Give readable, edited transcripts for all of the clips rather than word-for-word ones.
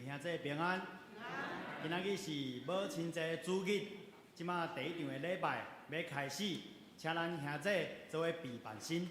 兄姊平安。今仔日是母親節主日，這馬第一場的禮拜欲開始，請咱兄姊做伙備辦身。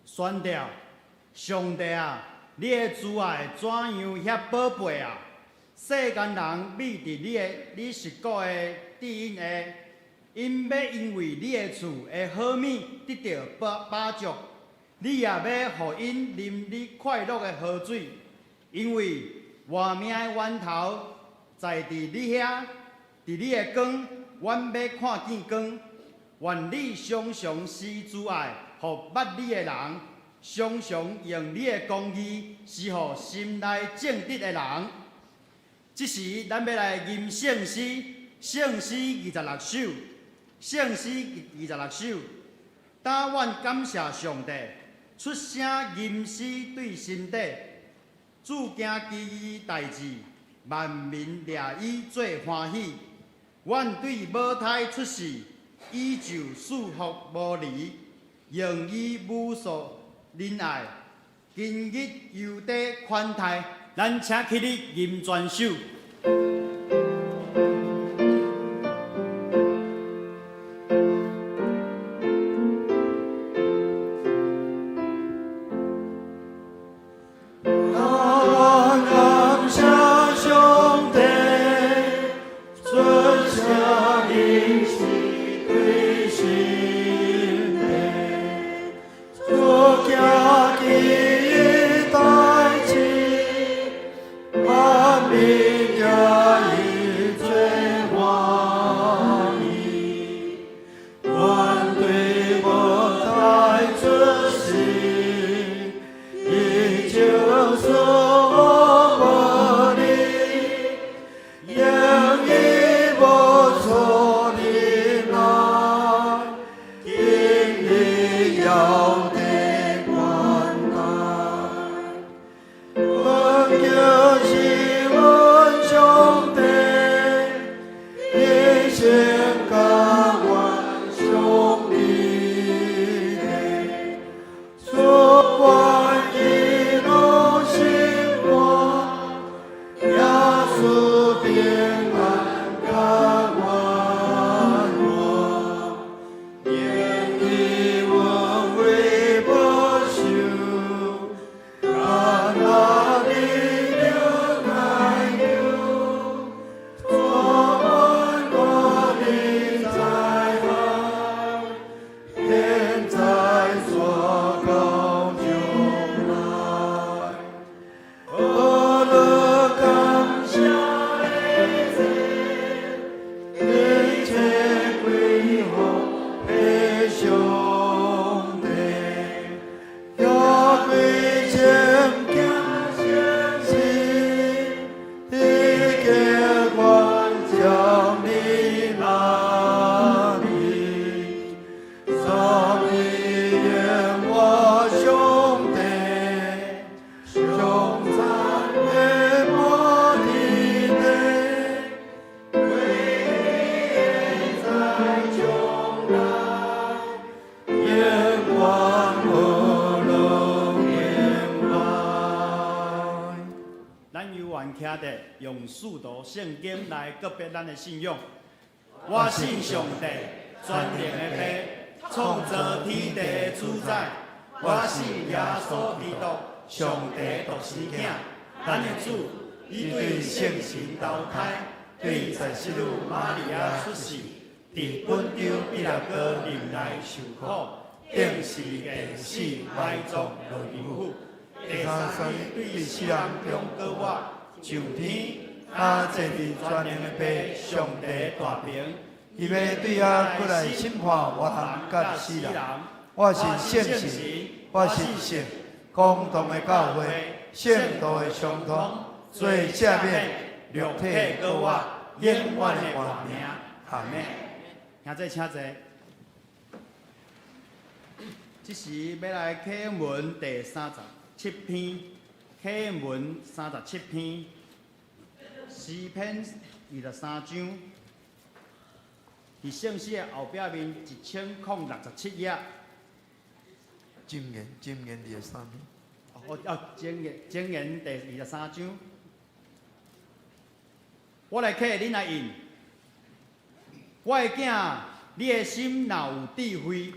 宣告，上帝啊，你的慈愛怎樣遐寶貝啊！世間人覕佇你的你實國的指引下，𪜶欲因為你的厝的好物得著飽飽足，你也欲予𪜶啉你快樂的河水，因為活命的源頭在佇你遐，佇你的光，阮欲看見光。願你常常施慈愛，予捌你的人，常常用你的公義施予心內正直的人。這時，咱欲來吟聖詩，聖詩二十六首，聖詩二十六首。當阮感謝上帝，出聲吟詩對心底，主行奇異代誌，萬民掠伊做歡喜。阮對母胎出世，伊就賜福無離，用伊無數仁愛，今日猶得寬待。咱請起立吟全首。當感謝上帝，出聲。徒聖經來告別咱的信仰。我信上帝，全能的父，創造天地的主宰。我信耶穌基督，上帝獨生囝，咱的主，伊對聖神投胎，對在聖女瑪利亞出世，佇本丟彼拉多任內受苦，釘十字架死埋葬落地府。第三日對死人中復活，上天，啊，坐佇全能的父上帝大爿。伊欲對遐閣來審判活人佮死人。我信聖神，我信聖公同的教會，聖徒的相通，罪赦免，肉體復活，永遠的活命。阿門。兄弟請坐。這時欲來啟文第三十七篇，啟文三十七篇，詩篇23章，佇聖詩的後壁面1067頁。箴言，箴言23篇。哦哦，箴言，箴言第23章。我來啟恁來印。我的囝，你的心若有智慧，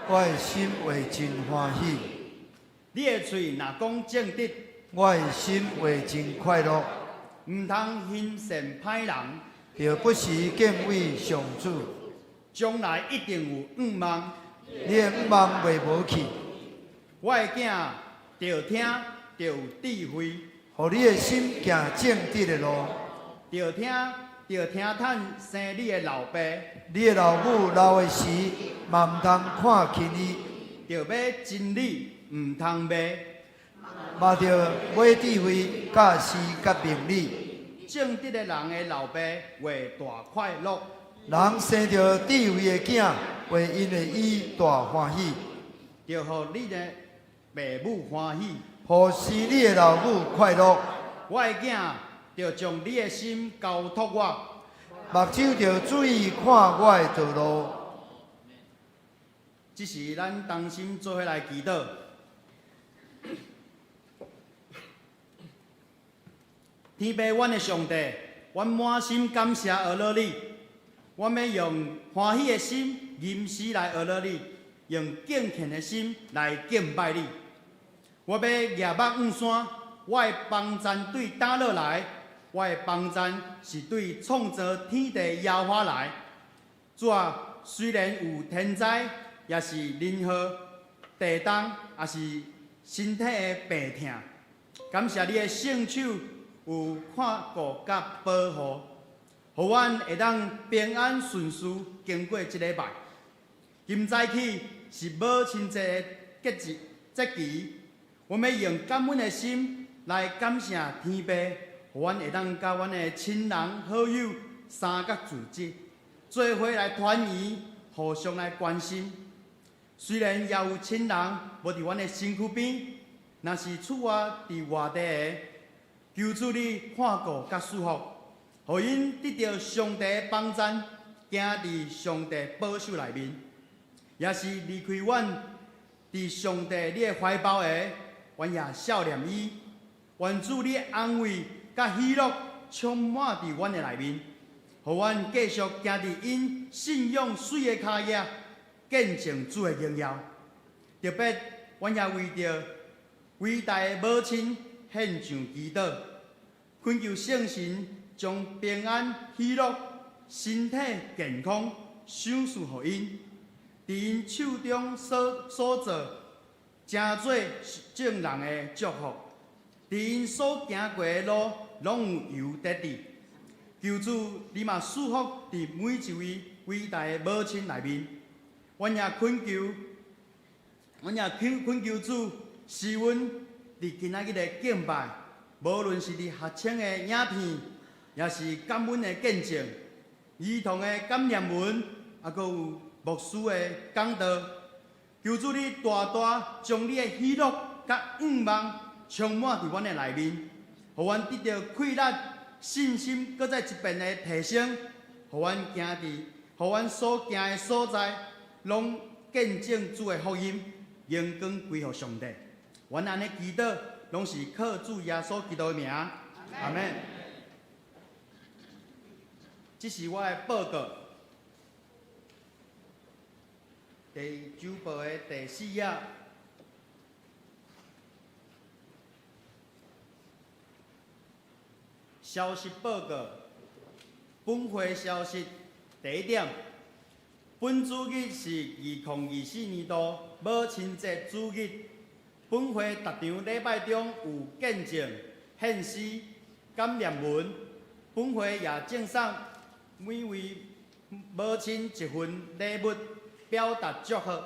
我的心會真歡喜；你的喙若講正直，我的心會真快樂。毋通行善歹人，著不時敬畏上主。將來一定有向望。你的向望袂無去。我的囝，著聽，著有智慧，予你的心行正直的路。著聽，著聽趁生你的老爸。你的老母老的時，嘛毋通看輕伊。著買真理，毋通賣。嘛著買智慧、教示佮明理。正直的人的老爸會大快樂。人生著智慧的囝，會因為伊大歡喜。著予你的爸母歡喜，予生你的老母快樂。我的囝，著將你的心交託我，目睭著注意看我的道路。這時咱同心做伙來祈禱。天父，阮的上帝，阮滿心感謝阿樂你。阮欲用歡喜的心，吟詩來阿樂你，用敬虔的心來敬拜你。我欲舉目向山，我的幫贊對佗落來？我的幫贊是對創造天地耶和華來。主啊，雖然有天災，抑是人禍、地動，抑是身體的病痛，感謝你的聖手有看顧佮保護，予阮會當平安順遂經過這禮拜。今早起是母親節的節日節期，阮欲用感恩的心來感謝天父，予阮會當佮阮的親人好友三角聚集，做伙來團圓，互相來關心。雖然也有親人無佇阮的身軀邊，若是厝外佇外地的，求主你看顧佮賜福，予𪜶得著上帝的幫贊，行佇上帝保守內面。也是離開阮佇上帝你的懷抱的，阮也數念伊。願主你的安慰佮喜樂充滿佇阮的內面，予阮繼續行佇𪜶信仰媠的跤跡，見證主的榮耀。特別，阮也為著偉大的母親獻上祈禱，懇求聖神將平安、喜樂、身體健康賞賜予𪜶，佇𪜶手中所所做，成做眾人的祝福。佇𪜶所行過的路，攏有油得著。求主，你嘛賜福佇每一位偉大的母親內面。阮也懇求，阮也懇懇求主，賜阮佇今仔日的敬拜，無論是佇學生的影片，抑是感恩的見證，兒童的感念文，猶閣有牧師的講道。求主你大大將你的喜樂佮向望充滿佇阮的內面，予阮得著氣力、信心，閣再一遍的提升，予阮行佇，予阮所行的所在，攏見證主的福音，榮光歸予上帝。阮按呢祈禱，攏是靠主耶穌基督的名。阿門。這是我的報告。第周報的第四頁。消息報告，本會消息第一點，本主日是2024年度母親節主日。本會逐場禮拜中有見證、獻詩、感念文。本會也贈送每位母親一份禮物，表達祝賀。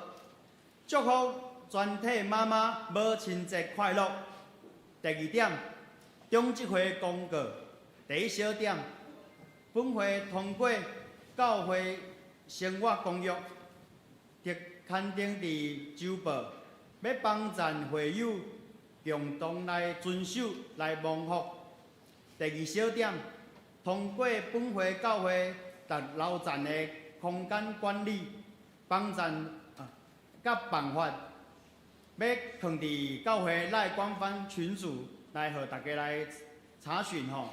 祝福全體媽媽母親節快樂。第二點，長執會公告。第一小點，本會通過教會生活公約，特刊登佇週報，欲幫贊會友共同來遵守來蒙福。第二小點，通過本會教會逐樓層的空間管理幫贊佮辦法，欲放佇教會內官方群組來予大家來查詢吼。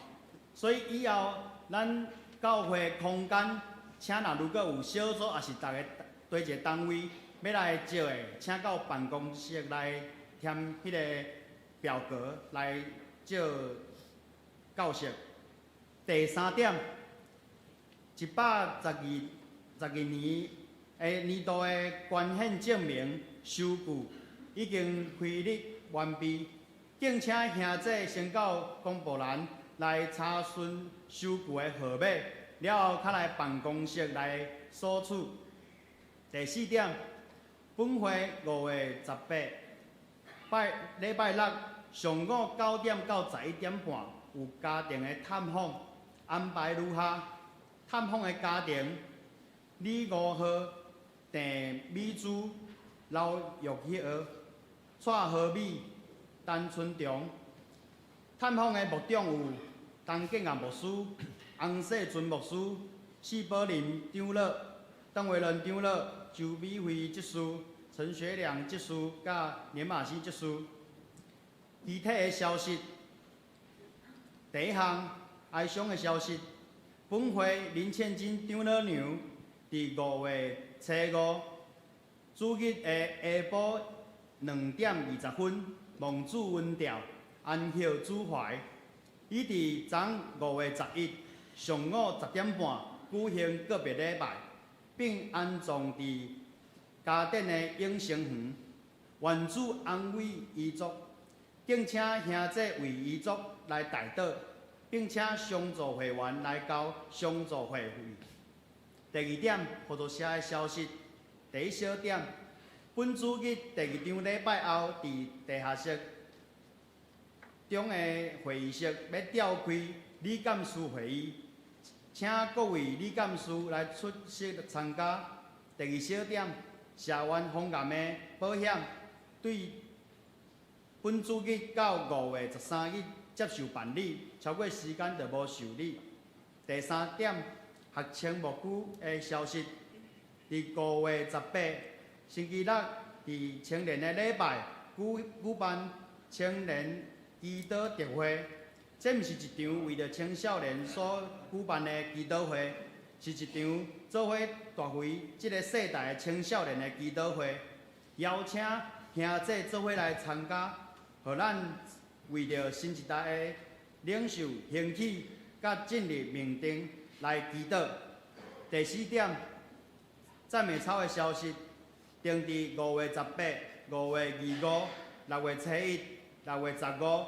所以以後咱教會空間，請若如果有小組，抑是逐个佗一个單位欲來借的，請到辦公室來填彼个表格來借教室。第三點，112十二年的年度的捐獻證明收據已經開立完畢，敬請兄姐先到公布欄來查詢收據的號碼，了後較來辦公室來索取。第四點，本會5月18拜禮拜六上午9點到11點半有家庭的探訪，安排如下：探訪的家庭，李五號、鄭美珠、劉玉葉、蔡和美、陳春忠。探訪的牧長有陳建亞牧師、洪世尊牧師、謝寶林長老、鄧維倫長老、周美惠執事、陳學良執事、佮連馬熙執事。具體的消息，第一項哀傷的消息，本會林倩金長老娘佇5月初五主日的下晡2點20分，蒙主恩召，安息主懷。伊佇昨5月11上午10點半舉行告別禮拜，並安葬佇嘉典的永生園。願主安慰遺族，敬請兄姐為遺族來代禱，並請相助會員來交相助會費。第二點，合作社的消息。第一小點，本主日第二場禮拜後，佇地下室中的會議室欲召開理監事會議，請各位理監事來出席參加。第二小點，社員防癌的保險對本主日到5月13日接受辦理，超過時間就無受理。第三點，學青牧區的消息，佇5月18星期六，佇青年的禮拜舉舉辦青年祈禱特會。這毋是一場為著青少年所舉辦的祈禱會，是一場做伙帶回這个世代的青少年的祈禱會，邀請兄姐做伙來參加，予咱為著新一代的領袖興起，佮進入命定來祈禱。第四點，讚美操的消息，定佇5月18、5月25、6月初一、6月15、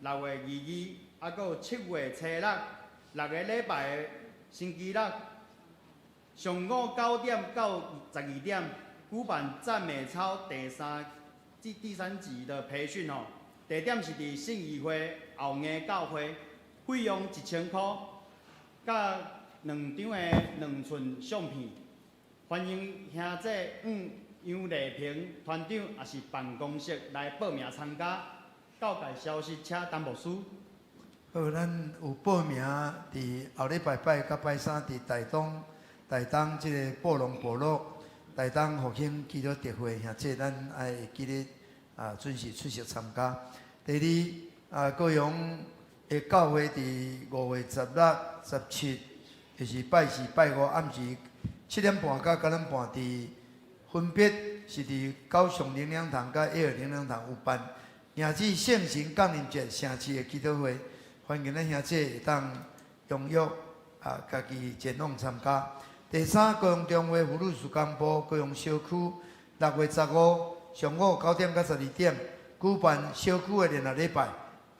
6月22，猶閣有7月初六，六个禮拜的星期六，上午9點到12點，舉辦讚美操第三季第三集的培訓哦。地點是佇信義會後藝教會，費用1000箍，佮兩張的2寸相片。歡迎兄姐楊麗萍團長，抑是辦公室來報名參加。教界消息，請陳牧師。好，咱有報名佇後禮拜拜佮拜三佇台東，台東這个布隆部落，台東復興祈禱特會，兄姐咱愛會記得啊，準時出席參加。第二啊，高雄的教會佇5月16、17就是拜四、拜五暗時7點半佮9點半，佇分別是佇高雄靈糧堂佮愛爾靈糧堂有辦迎接聖神降臨節城市的祈禱會，歡迎咱兄姊會當踴躍啊，家己前往參加。第三，高雄中會婦女事工部高雄小區6月15上午9點到12點舉辦小區的聯合禮拜，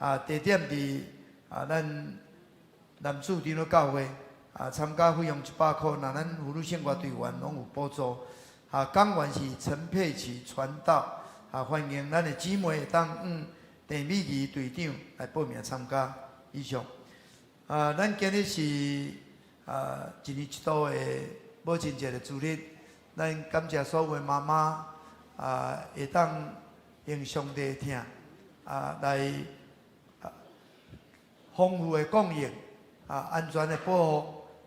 啊，地點佇啊咱南子長老教會，啊，參加費用100箍，若咱婦女聖樂隊員攏有補助。啊，講員是陳佩琪傳道，啊，歡迎咱的姊妹會當向鄭美儀隊長來報名參加。以上，啊，咱今日是啊一年一度的母親節的主日，咱感謝所有的媽媽啊，會當用上帝的疼啊來豐富的供應啊，安全的保護，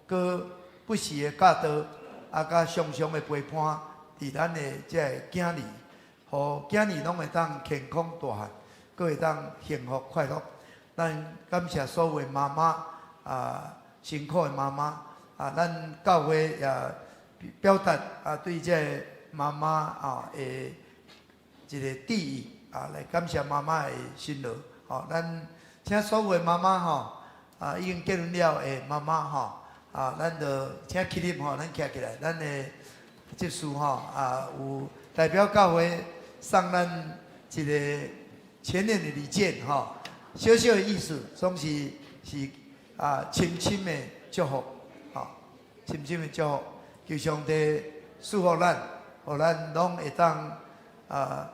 閣不時的教導，啊，佮常常的陪伴，佇咱的這个囝兒，予囝兒攏會當健康大漢，閣會當幸福快樂。咱感謝所有的媽媽啊，辛苦的媽媽啊，咱教會也表達啊對這个媽媽啊的一個致意啊，來感謝媽媽的辛勞。吼，咱請所有的媽媽吼，啊，已經結婚了的媽媽吼，啊，咱就請起立吼，咱徛起來，咱的執事吼啊，有代表教會送咱一個全年的禮券吼，小小的意思，總是是啊深深的祝福，吼，深深的祝福，求上帝賜福咱，予咱攏會當啊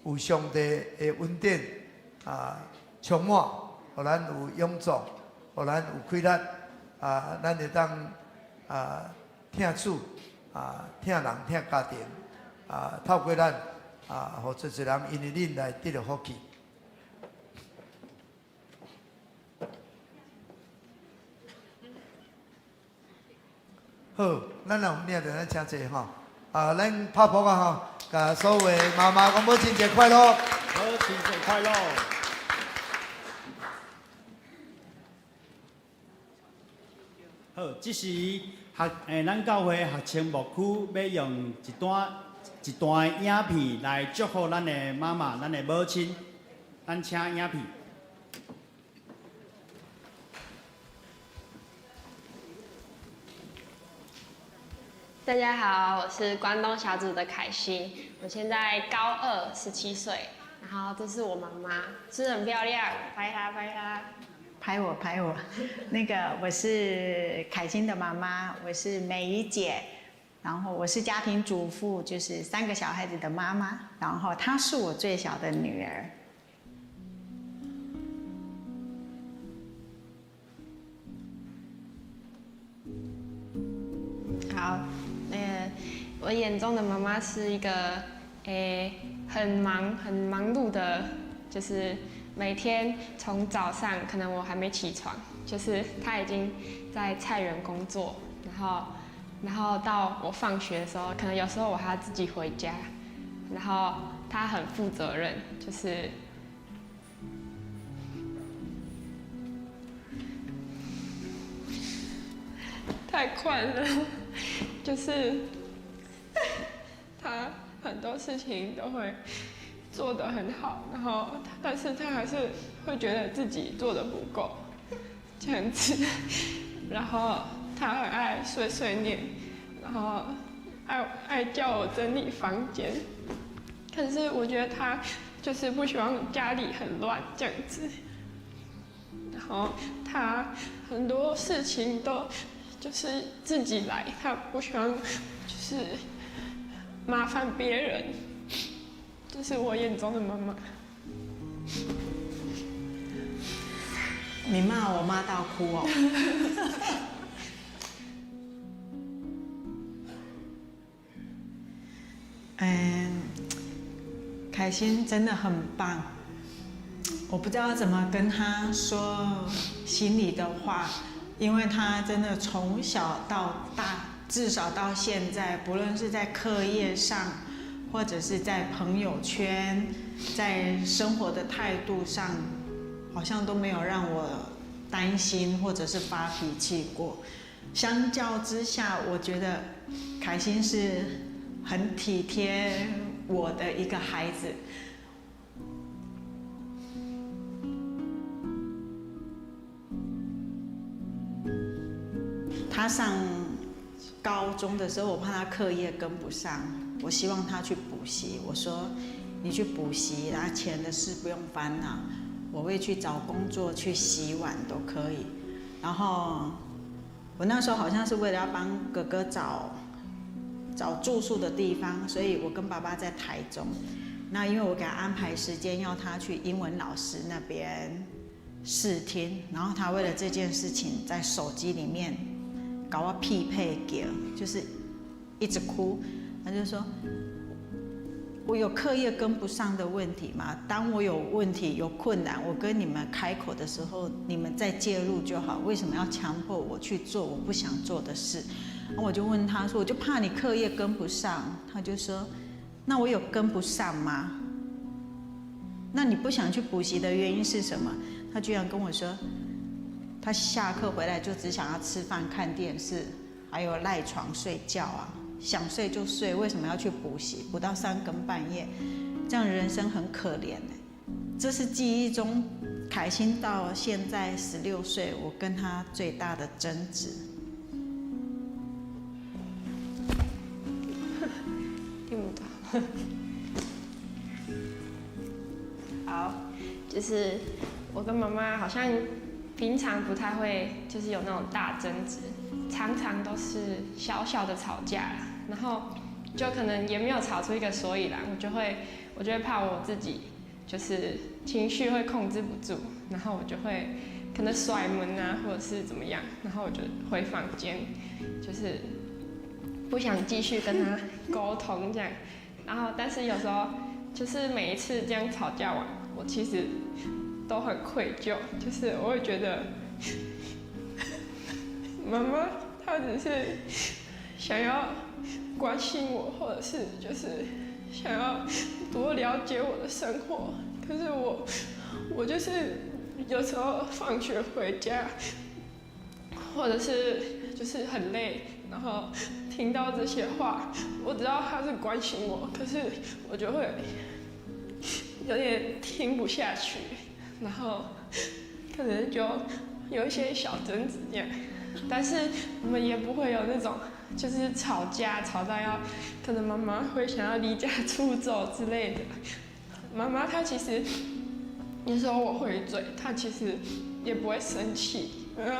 有上帝的恩典啊充滿，予咱有勇壯，予咱有氣力啊，咱會當啊疼主啊疼人疼家庭啊，透過咱啊，予濟濟人因為恁來得著福氣。好，咱若有領著，咱請坐吼。啊，咱拍噗仔吼，共所有的媽媽講母親節快樂。母親節快樂。好，這時學咱教會學青牧區欲用一段一段影片來祝福咱的媽媽、咱的母親。咱請影片。大家好，我是關東小組的凱西，我現在高二，17歲，然後這是我媽媽，是不是很漂亮？拍她，拍她，拍我，拍我。那個我是凱欣的媽媽，我是美儀姐，然後我是家庭主婦，就是三個小孩子的媽媽，然後她是我最小的女兒。好，那個我眼中的媽媽是一個，很忙很忙碌的，就是每天從早上可能我還沒起床，就是她已經在菜園工作，然後到我放學的時候，可能有時候我還要自己回家，然後她很負責任，就是太快了，就是他很多事情都會做得很好，然後但是他還是會覺得自己做得不夠，這樣子。然後他很愛碎碎念，然後愛叫我整理房間，可是我覺得他就是不喜歡家裡很亂這樣子。然後他很多事情都就是自己來，他不喜歡就是麻煩別人，這是我眼中的媽媽。你罵我罵到哭哦。嗯，凱欣真的很棒，我不知道怎麼跟他說心裡的話，因為他真的從小到大，至少到現在，不論是在課業上，或者是在朋友圈，在生活的態度上，好像都沒有讓我擔心或者是發脾氣過。相較之下，我覺得凱欣是很體貼我的一個孩子。他上高中的時候，我怕他課業跟不上，我希望他去補習。我說：“你去補習，然後錢的事不用煩惱，我會去找工作，去洗碗都可以。”然後我那時候好像是為了要幫哥哥找住宿的地方，所以我跟爸爸在台中。那因為我給他安排時間，要他去英文老師那邊試聽，然後他為了這件事情，在手機裡面搞我匹配給，就是一直哭。他就說：“我有課業跟不上的問題嘛？當我有問題、有困難，我跟你們開口的時候，你們再介入就好。為什麼要強迫我去做我不想做的事？”我就問他說：“我就怕你課業跟不上。”他就說：“那我有跟不上嗎？那你不想去補習的原因是什麼？”他居然跟我說，他下課回來就只想要吃飯、看電視，還有賴床睡覺啊。想睡就睡，為什麼要去補習？補到三更半夜，這樣人生很可憐欸。這是記憶中凱欣到現在16歲，我跟他最大的爭執。聽不到。好，就是我跟媽媽好像平常不太會，就是有那種大爭執，常常都是小小的吵架，然後就可能也沒有吵出一個所以然，我就會怕我自己就是情緒會控制不住，然後我就會可能摔門啊，或者是怎麼樣，然後我就回房間，就是不想繼續跟他溝通這樣，然後但是有時候就是每一次這樣吵架完，我其實都很愧疚，就是我會覺得媽媽她只是想要關心我，或者是就是想要多了解我的生活，可是我就是有時候放學回家，或者是就是很累，然後聽到這些話，我知道他是關心我，可是我就會有點聽不下去，然後可能就有一些小爭執這樣，但是我們也不會有那種就是吵架吵到要，可能媽媽會想要離家出走之類的。媽媽她其實有時候我回嘴，她其實也不會生氣，因為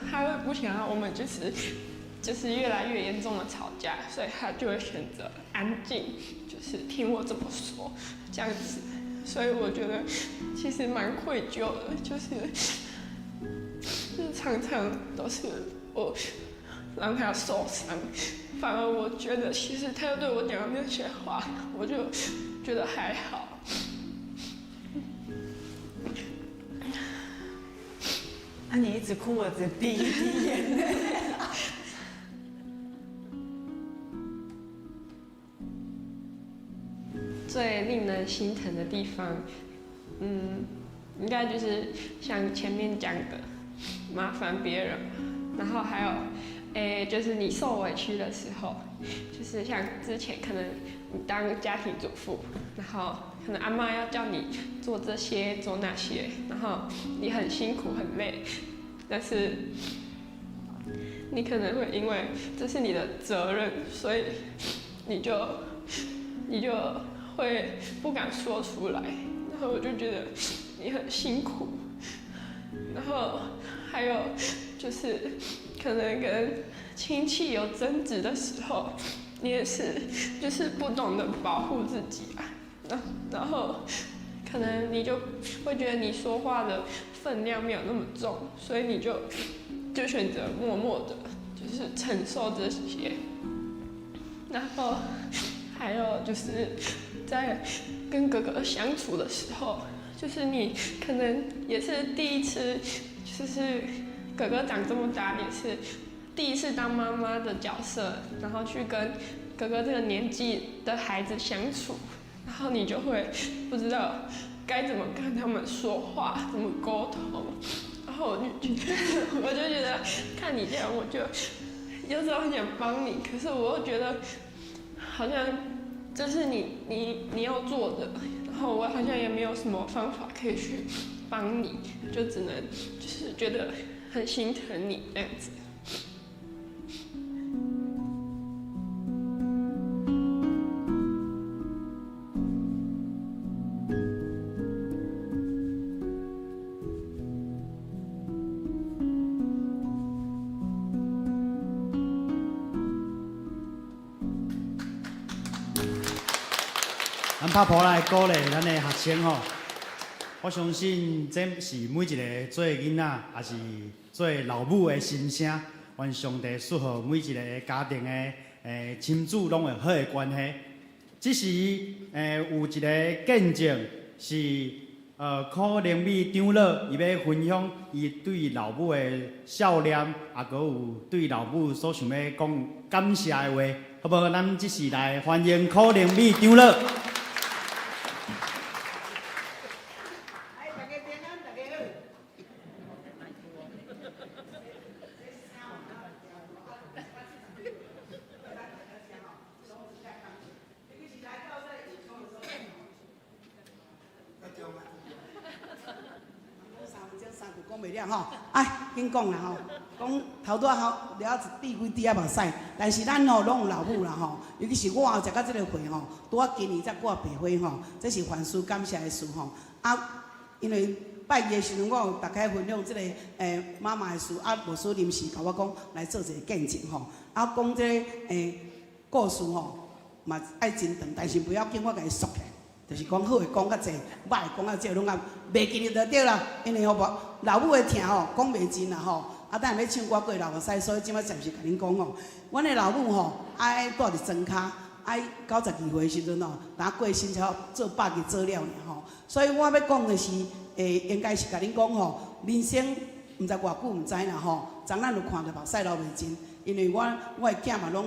她會不想要我們就是越來越嚴重的吵架，所以她就會選擇安靜，就是聽我怎麼說這樣子。所以我覺得其實蠻愧疚的，就是常常都是我讓他受傷，反而我覺得其實他對我講的那些話，我就覺得還好。啊！你一直哭，我只滴一滴眼淚。最令人心疼的地方，應該就是像前面講的，麻煩別人，然後還有，就是你受委屈的時候，就是像之前可能你當家庭主婦，然後可能阿嬤要叫你做這些做那些，然後你很辛苦很累，但是你可能會因為這是你的責任，所以你就會不敢說出來，然後我就覺得你很辛苦，然後還有就是可能跟親戚有爭執的時候，你也是就是不懂得保護自己啊，然後可能你就會覺得你說話的分量沒有那麼重，所以你就選擇默默的，就是承受這些，然後還有就是在跟哥哥相處的時候，就是你可能也是第一次，就是哥哥長這麼大，你也是第一次當媽媽的角色，然後去跟哥哥這個年紀的孩子相處，然後你就會不知道該怎麼跟他們說話，怎麼溝通，然后我就覺得看你這樣，我就有時候很想幫你，可是我又覺得好像這是你要做的，然後我好像也沒有什麼方法可以去幫你，就只能就是覺得很心疼你這樣子。咱拍噗來鼓勵咱的學生吼，我相信這是每一個做囡仔，也是做老母的心聲。願上帝祝福每一個家庭的親子攏會好的關係。這時有一個見證是柯靈美長老，伊欲分享伊對老母的孝念，也閣有對老母所想欲講感謝的話，好無？咱這時來歡迎柯靈美長老。哎，緊講啦吼，講頭拄仔吼了一滴幾滴仔目屎，但是咱吼攏有老母啦吼，尤其是我食到這個歲吼，拄仔今年才掛白花吼，這是凡事感謝的事吼。啊，因為拜二的時陣，我有逐家分享這個媽媽的事，啊，牧師臨時共我講來做一個見證吼，啊，講這個故事吼嘛愛真長，但是不要緊，我共伊縮起來。就是講好的講較濟，歹的講較少，攏共袂記得就對啦。因為吼無老母的疼吼講袂盡啦吼。啊，等下欲唱歌閣會流目屎，所以這擺暫時共恁講吼。阮的老母吼，愛蹛佇莊跤，愛92歲的時陣吼，若過身才做百日做了爾吼。所以我欲講的是，應該是共恁講吼，人生毋知偌久毋知啦吼。昨咱有看著目屎流袂盡，因為我的囝嘛攏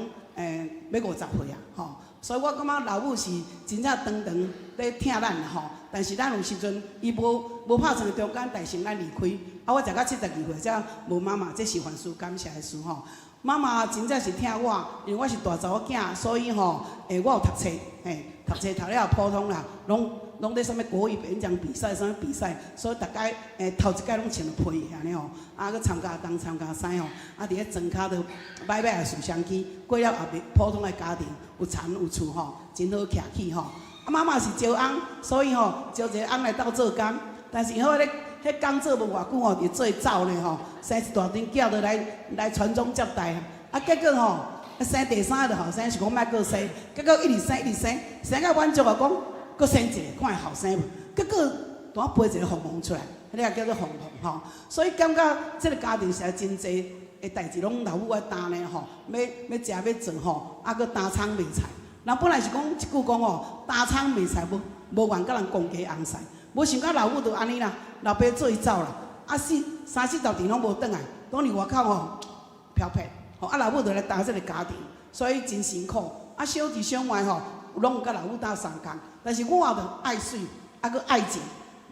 欲50歲啊吼。所以我感覺老母是真正長長咧疼咱啦吼，但是咱有時陣伊無無拍算中間，但是咱離開。啊，我食到72歲才無媽媽，這是凡事感謝的事吼。媽媽真正是疼我，因為我是大查某囝，所以吼，我有讀冊，嘿，讀冊讀了普通啦，攏攏咧啥物國語演講比賽，啥物比賽，所以逐擺頭一屆攏穿皮按呢吼，啊，閣參加東參加西吼，啊，佇咧莊跤都擺擺也受傷去，過了後袂普通的家庭，有田有厝吼，真好徛起吼。啊，媽媽是招翁，所以吼招一個翁來鬥做工，但是好咧，彼工做無偌久吼，就做走呢吼，生一大陣囝就來來傳宗接代，啊，結果吼，生第三個後生是講莫閣生，結果一直生一直生，生到滿足啊，講閣生一個看會後生無，結果拄仔飛一個鳳凰出來，彼個叫做鳳凰吼，所以感覺這個家庭實在真濟的代誌攏老母愛擔呢吼，欲欲食欲做吼，啊閣擔倉賣菜。人本來是講一句講吼，擔倉賣菜無無願佮人公家尪婿，無想到老母就按呢啦，老爸做伊走啦，啊四三四十年攏無轉來，當佇外口吼飄撇，吼啊老母就來擔這個家庭，所以真辛苦。啊小弟小妹吼，攏有佮老母鬥相共，但是我就愛媠，啊閣愛情，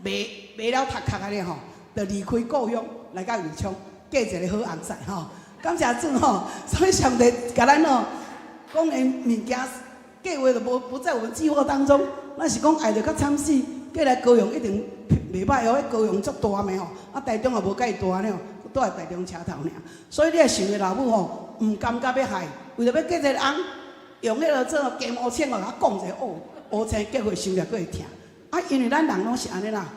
賣賣了讀殼按呢吼，就離開故鄉來到右昌，嫁一個好尪婿吼。感謝主吼，所以上帝共咱吼講的物件。計劃就無不在我們計劃當中，咱是講愛得較慘死，過來高雄一定袂歹哦，彼高雄足大的吼，啊台中也無佮伊大呢吼，都係台中車頭爾。所以你若想的老母吼，毋感覺欲害，為著欲嫁一个翁，用彼個做雞毛槍哦，共講一個烏烏青，結果想著閣會疼。啊，因為咱人攏是按呢啦，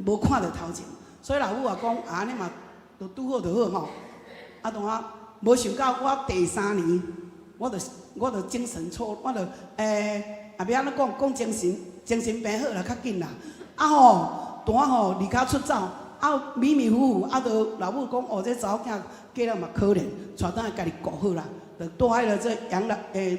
無看著頭前，所以老母也講啊，按呢嘛，就拄好就好吼。啊，當我無想到我第三年。我就精神錯，我就也欲按怎講，講精神精神病好啦，較緊啦。啊吼，拄仔吼離家出走，啊迷迷糊糊，啊就老母講，哦，這查某囝過了嘛可憐，帶轉來家己顧好啦。就蹛彼个這養老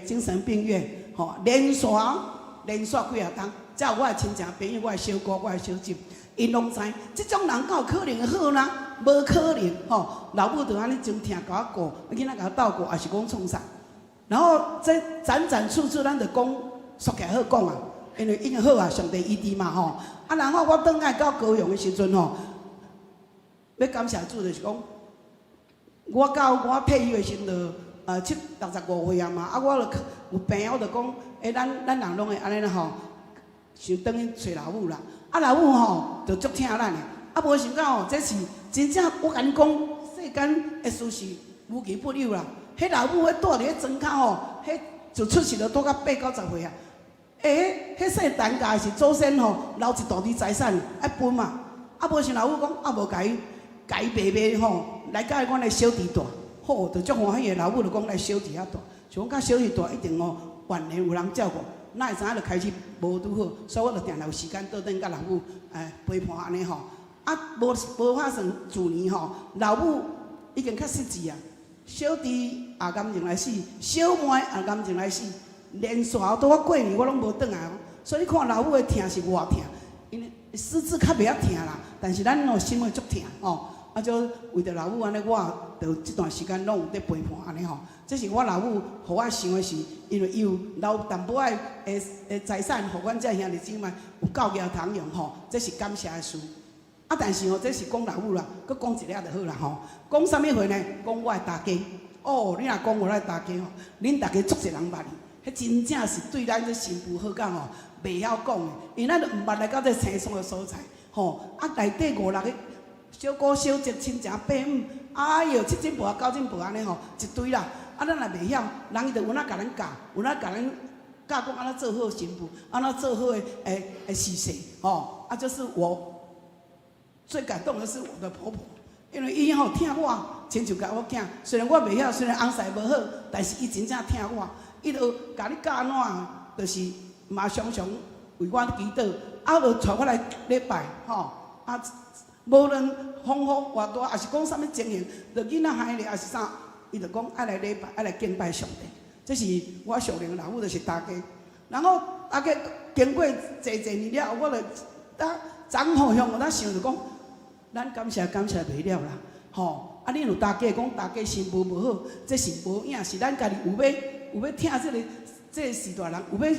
精神病院，吼連續連續幾仔冬，才有我的親戚朋友、我的小姑、我的小舅，𪜶攏知，這種人敢有可能好呢？無可能吼，老母就按呢真疼，共我顧，囡仔共我鬥顧，也是講創啥？然後這輾轉處處，咱就講說起來好講啊，因為已經好啊，上帝醫治嘛吼。啊，然後我轉來到高雄的時陣吼，欲欲感谢主就是讲，我到我退休的时阵，65岁啊嘛，啊，我就有病，我就讲，欸，咱人拢会按呢啦吼，想转去揣老母啦，啊，老母吼就足疼咱的，啊，无想到吼，这是真正，我共你讲，世间的事是无奇不有啦。彼老母彼蹛伫彼庄跤吼，彼就出世就蹛到八九十岁啊。欸，彼细陈家是祖先吼留一大堆财产爱分嘛，啊，无想老母讲，啊，无共伊，共伊卖卖吼，来佮阮的小弟蹛，好，就足欢喜的。老母就讲来小弟遐蹛，想讲佮小弟蹛一定吼，晚年有人照顾，哪会知影就开始无拄好，所以我就定定有时间倒转佮老母陪伴按呢吼。啊，无无拍算，自年吼，老母已经较失智啊，小弟也癌症来死，小妹也癌症来死，连续拄仔过年我拢无转来哦。所以你看老母的疼是偌疼，因为失智较袂晓疼啦，但是咱哦心会足疼吼。啊，就为著老母按呢，我就这段时间拢有伫陪伴按呢吼。这是我老母予我想的是，因为伊有留淡薄仔的财产，予阮这兄弟姊妹有够额通用吼，这是感谢的事。啊，但是吼，这是讲老母啦，阁讲一下就好啦吼。讲啥物话呢？讲我的大家。哦，你若讲我的大家吼，恁逐家足济人捌伊，彼真正是对咱这新妇好甲吼，袂晓讲的，因为咱都毋捌来到这青山的所在，吼。啊，内底五六个小姑小侄亲情伯母，哎哟，七亲伯九亲伯按呢吼，一堆啦。啊，咱若袂晓，人伊就有哪共咱教，有哪共咱教讲按怎做好新妇，按怎做好的的婿婿，吼。啊，就是我。最感动的是我的婆婆，因为伊吼疼我，亲像共我囝。虽然我袂晓，虽然翁婿无好，但是伊真正疼我。伊就共你教按怎，就是嘛常常为我祈祷，啊，就带我来礼拜，吼。啊，无论风雨偌大，抑是讲啥物情形，就囡仔害咧，抑是啥，伊就讲爱来礼拜，爱来敬拜上帝。这是我属灵老母，就是大家。然后大家经过济济年了，我就啊，昨昏向我想就讲。咱感谢感谢袂了啦，吼！啊，恁有大家讲大家新妇无好，这是无影，是咱家己有欲有欲疼这个时代人，有欲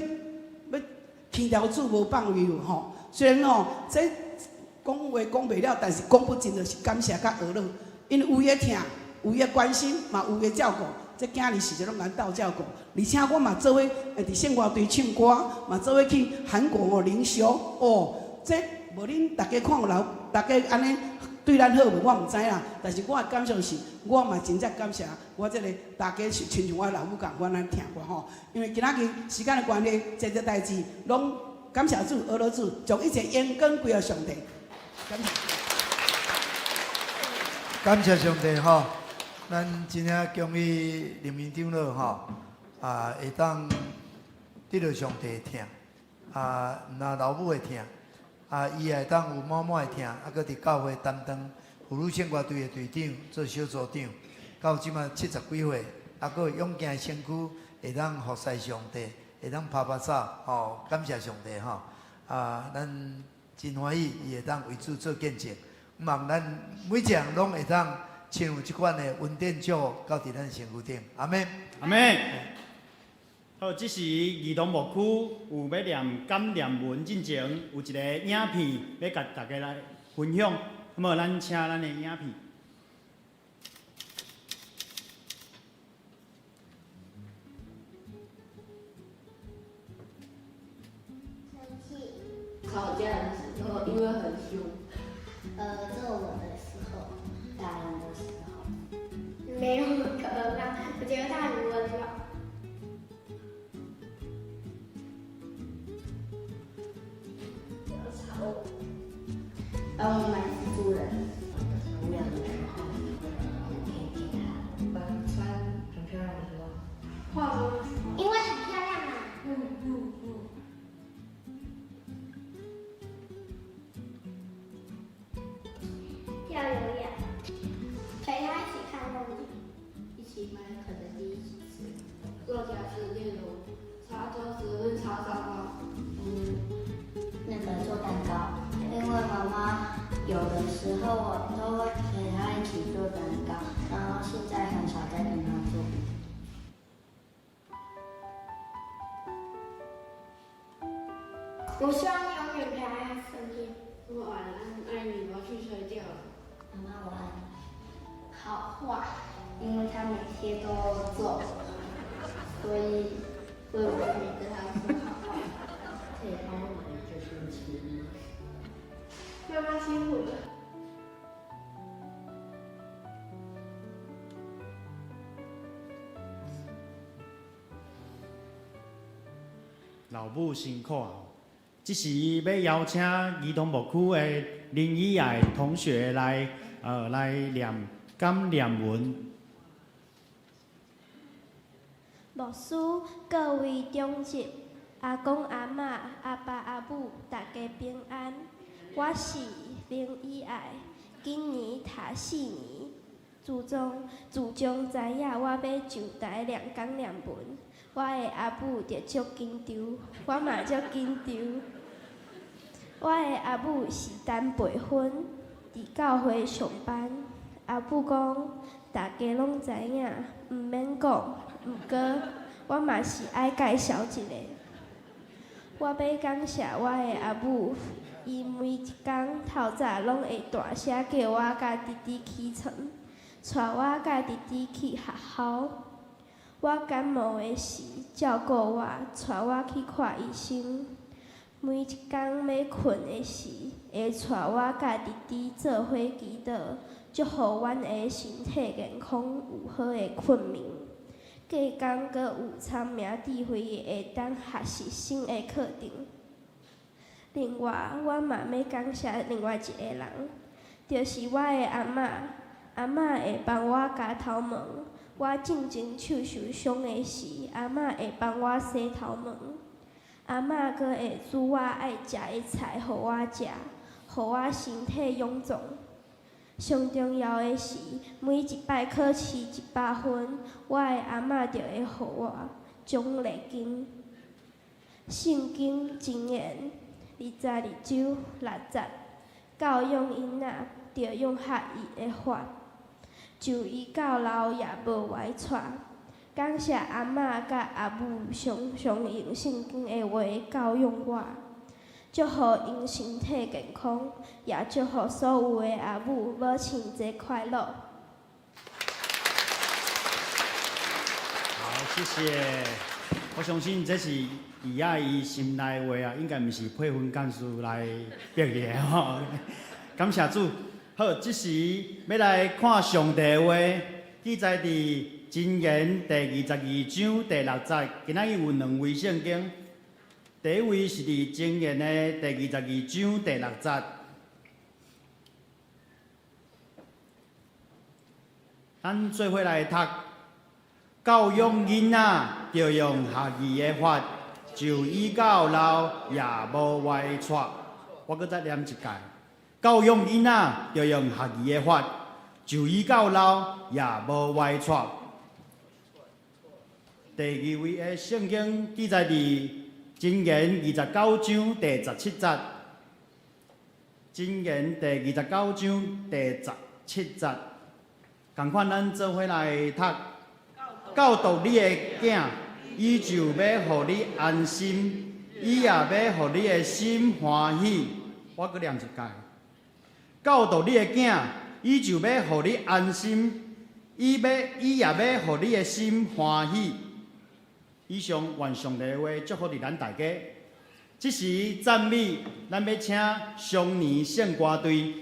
欲牵条主无放伊吼。虽然吼，这讲话讲袂了，但是讲不尽就是感谢佮呵咾，因为有伊的疼，有伊的关心，嘛有伊的照顾，这囝儿时阵拢共斗照顾，而且我嘛做伙会伫圣乐队唱歌，嘛做伙去韩国哦灵修哦，这。无恁逐家看有老，逐家按呢对咱好无？我毋知啦。但是我的感受是，我嘛真正感谢我这个大家是亲像我老母仝款来疼我吼。因为今仔日时间的关系，济济代志拢感谢主、呵咾主，将一切荣光归予上帝。感谢。感谢上帝吼，咱真正恭喜林明长老吼，啊，会当得著上帝的疼，啊，毋但老母的疼。啊，伊也会当有满满的疼，啊，阁伫教会担当妇女圣歌队的队长，做小组长，到这马七十几岁，啊，阁勇健的身躯，会当服侍上帝，会当拍拍手，吼，感谢上帝吼！啊，咱真欢喜，伊会当为主做见证，望咱每一个人拢会当亲有这款的恩典祝福，到伫咱身躯顶，阿们，阿们。好，这时儿童牧区有欲念感念文进前，有一个影片欲共大家来分享。那么，咱请咱的影片。生气。吵架的时候，因为很凶。揍我的时候，打人的时候，没有可能，我觉得他很温柔。帮我买蜘蛛人，无聊的时候可以陪他。穿很漂亮的时候，化妆的时候，因为很漂亮啊。跳有氧，陪他一起看风景，一起买肯德基一起吃。做家事，例如擦桌子、擦沙发。做蛋糕，因为妈妈有的时候我都会陪她一起做蛋糕，然后现在很少再跟她做。我希望永远陪在她身边。晚安，爱你，我要去睡觉了。媽媽我愛你。好話，因為他每天都做，所以所以我可以跟他說好話。可以幫我買一個冰淇淋嗎？媽媽辛苦了。老母辛苦啊！這時欲邀請兒童牧區的林以愛同學來，來念感念文。牧師、各位長執、阿公阿嬤、阿爸阿母，大家平安。我是林以愛，今年讀四年。自從知影我欲上台念感念文，我的阿母就足緊張，我嘛足緊張。我的阿母是陳培芬，佇教會上班。阿母講，大家攏知影，毋免講。毋過，我嘛是愛介紹一下。我欲感謝我的阿母，伊每一工透早攏會大聲叫我佮弟弟起床，帶我佮弟弟去學校。我感冒的時，照顧我，帶我去看醫生。每一工欲睏的時，會帶我佮弟弟做伙祈禱，祝福阮的身體健康，有好的睏眠。隔工閣有聰明智慧，會當學習新的課程。另外，我嘛欲感謝另外一個人，就是我的阿嬤。阿嬤會幫我鉸頭毛，我進前手受傷的時，阿嬤會幫我洗頭毛。阿嬤閣會煮我愛食的菜予我食，予我身體勇壯。上重要的是，每一擺考試100分，我的阿嬤就會予我獎勵金。聖經箴言22章6節，教養囡仔，著用合宜的法，就伊到老也無歪掣。感謝阿嬤佮阿母常常用聖經的話教養我，祝福𪜶身體健康，也祝福所有的阿母母親節快樂。好，謝謝。我相信這是伊愛伊心內話啊，應該毋是配分幹事來逼伊的吼。感謝主。好，這時欲來看上帝的話，記載佇箴言第22章第6節。今仔日有兩位聖經，第一位是佇箴言的第二十二章第6節。咱做伙來讀，教養囡仔，著用學義的法，就伊到老也無歪掣。我閣再念一擺。教養囡仔，著用學義的法，就伊到老也無歪掣。第二位的聖經記載佇箴言29章第17節。箴言第二十九章第十七節，仝款咱做伙來讀。教導你的囝，伊就欲予你安心，伊也欲予你的心歡喜。我閣念一擺。教導你的囝，伊就欲予你安心，伊也欲予你的心歡喜。以上願上帝的話祝福佇咱大家。這時讚美，咱欲請雙年聖歌隊。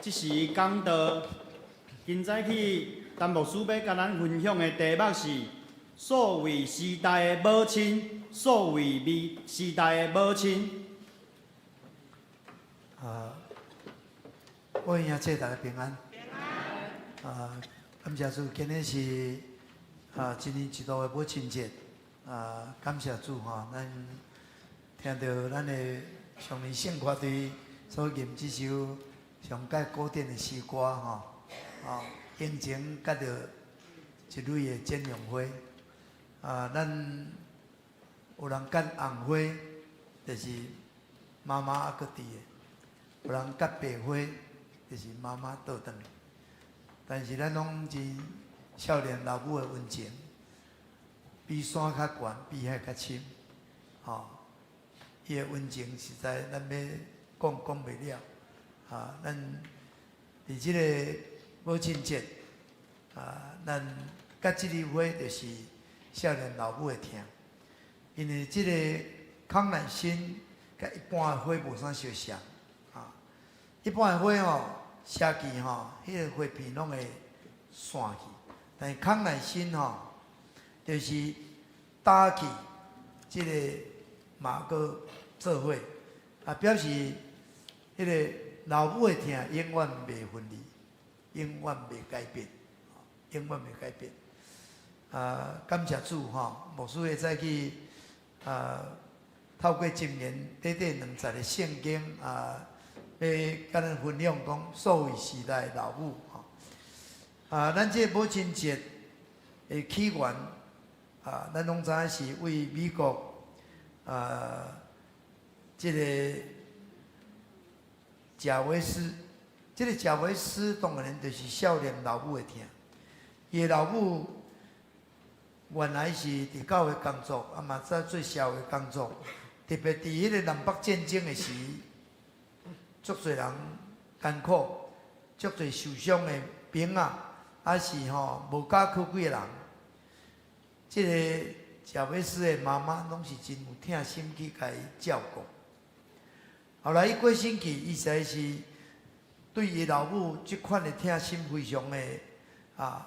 這是講道。今早起，陳牧師欲共咱分享的題目是數位時代的母親，數位時代的母親。啊，各位兄弟大家平安。啊，感謝主，今日是一年一度的母親節。啊，感謝主吼，咱聽著咱的上年聖歌隊所吟這首上蓋古典的詩歌吼，啊，用情結著一蕊的剪陽花。啊，咱有人結紅花，就是媽媽猶閣佇的；有人結白花，就是媽媽倒轉。但是咱攏真少年老母的溫情，比山較懸，比海較深，吼！伊的溫情實在咱欲講講袂了，啊！咱佇這个母親節，啊，咱結這支花就是少年老母的疼，因為這个康乃馨佮一般的花無啥相像，啊，一般的花吼，謝去吼，彼个花片攏會散去，但是康乃馨吼，就是打去，這个嘛閣做伙，啊，表示彼个老母的疼永遠袂分離，永遠袂改變，永遠袂改變。啊，感謝主吼，牧師會早起啊，透過箴言短短兩節的聖經啊，欲共咱分享講數位時代的老母吼。啊，咱這个母親節的起源啊，咱攏知影是為美國啊，這个賈維斯，這个賈維斯當然就是少年老母的疼。伊的老母原來是佇教會工作，啊嘛在做社會工作，特別佇彼个南北戰爭的時，足濟人艱苦，足濟受傷的兵仔，抑是吼無家可歸的人。這个賈維斯的媽媽攏是真有疼心去共伊照顧。後來伊過身去，伊實在是對伊老母這款的疼心非常的啊，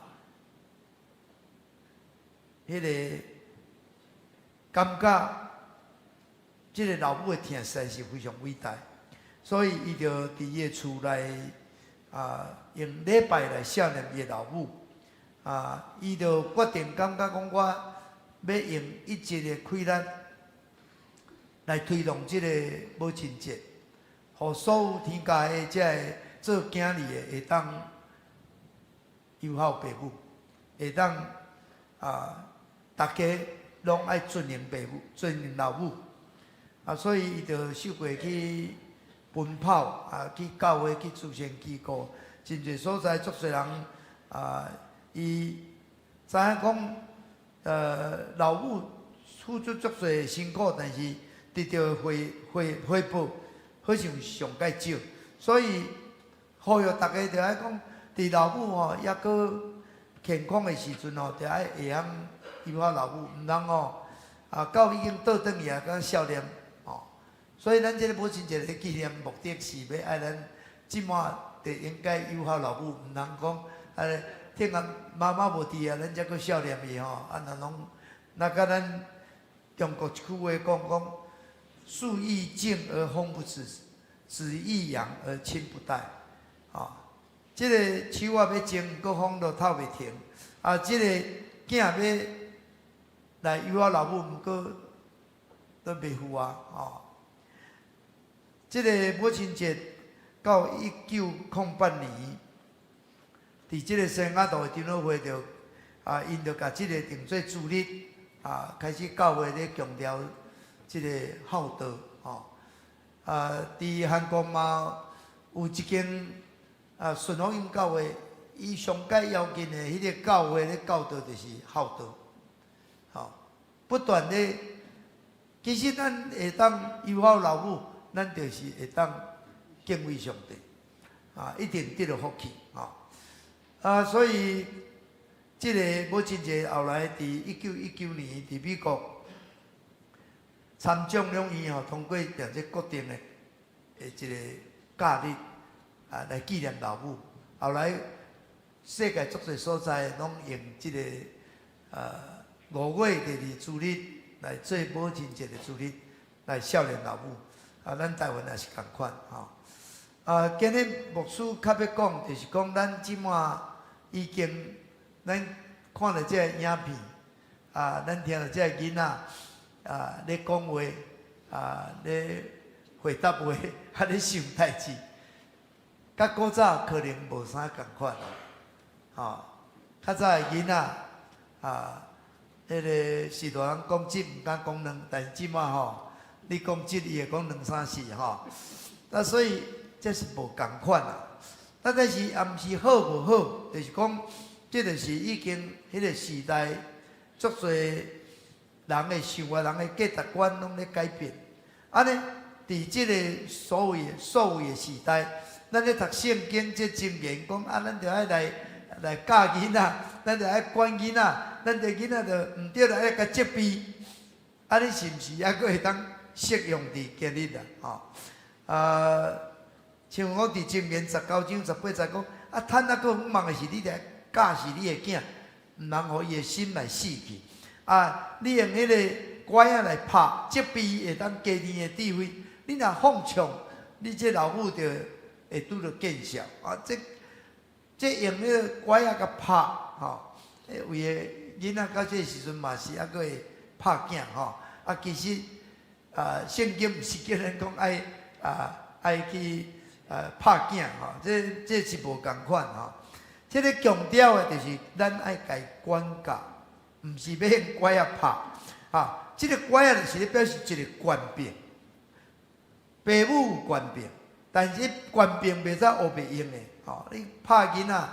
彼个感覺，這个老母的疼實在是非常偉大，所以伊就佇伊的厝內啊，用禮拜來孝念伊的老母。啊，伊就決定感覺講，我欲用一日的氣力來推動這个母親節，予所有天下的這个做囝兒的會當友好爸母，會當啊，逐家攏愛尊榮爸母、尊榮老母。啊，所以伊就受過去奔跑啊，去教會、去慈善機構，真濟所在足濟人啊。伊知影講，老母付出足濟辛苦，但是得著回回回報，好像上蓋少，所以呼籲逐家著愛講，佇老母吼猶閣健康的時陣吼，著愛會曉友好老母，毋通吼啊到已經倒轉去啊，閣孝念吼。所以咱這个母親節的紀念目的是欲愛咱這馬就應該友好老母，毋通講啊。聽講媽媽無佇啊，咱才閣孝念伊吼，啊若攏，若佮咱中國一句話講講，樹欲靜而風不止，子欲養而親不待，吼，這个樹仔欲靜，閣風都透袂停，啊，這个囝欲來友好老母，毋過都袂赴啊，吼。這个母親節到1908年，佇這个聖雅圖的長老會就啊，𪜶就共這个定做主日啊，開始教會咧強調這个孝道吼。啊，佇韓國嘛有一間啊順福音教會，伊上蓋要緊的彼个教會咧教導就是孝道，吼，不斷咧，其實咱會當友好老母，咱就是會當敬畏上帝，啊，一定得著福氣，吼。啊，所以這個母親節後來佇1919年佇美國參眾兩院吼通過定這國定的一個假日，啊來紀念老母。後來世界足濟所在攏用這個5月第二主日來做母親節的主日來孝念老母。啊，咱台灣也是仝款吼。啊，今日牧師較欲講，就是講咱這馬已經咱看著這个影片，啊，咱聽著這个囡仔啊咧講話，啊咧回答話，啊咧想代誌，佮古早可能無啥仝款，吼。較早的囡仔啊，彼个序大人講一毋敢講兩，但是這馬吼，你講一，伊會講兩三四吼。啊，所以這是無仝款啊。啊，但是也毋是好無好，就是講，這就是已經彼個時代，足濟人的想法、人的價值觀攏咧改變。按呢，佇這个所謂的時代，咱咧讀聖經這箴言講啊，咱著愛來教囡仔，咱著愛管囡仔，咱這囡仔著毋對來愛共責備。按呢是毋是猶閣會當適用佇今日啊？吼，啊，像我佇箴言19章18節講，啊，趁猶閣遠望的時，你著愛教示你的囝，毋通予伊的心來死去。啊，你用彼個拐仔來拍責備伊，會當加添的智慧。你若放縱，你這老母就會拄著見笑。啊，這用彼個拐仔共拍，吼，為的囡仔到這個時陣嘛是猶閣會拍囝，吼。啊，其實啊，聖經毋是叫咱講愛啊愛去拍囝，吼，這是無仝款，吼。這个強調的就是咱愛共管教，毋是欲用拐仔拍，哈。這个拐仔就是咧表示一个權柄，爸母有權柄，但是權柄袂使烏白用的，吼。你拍囡仔，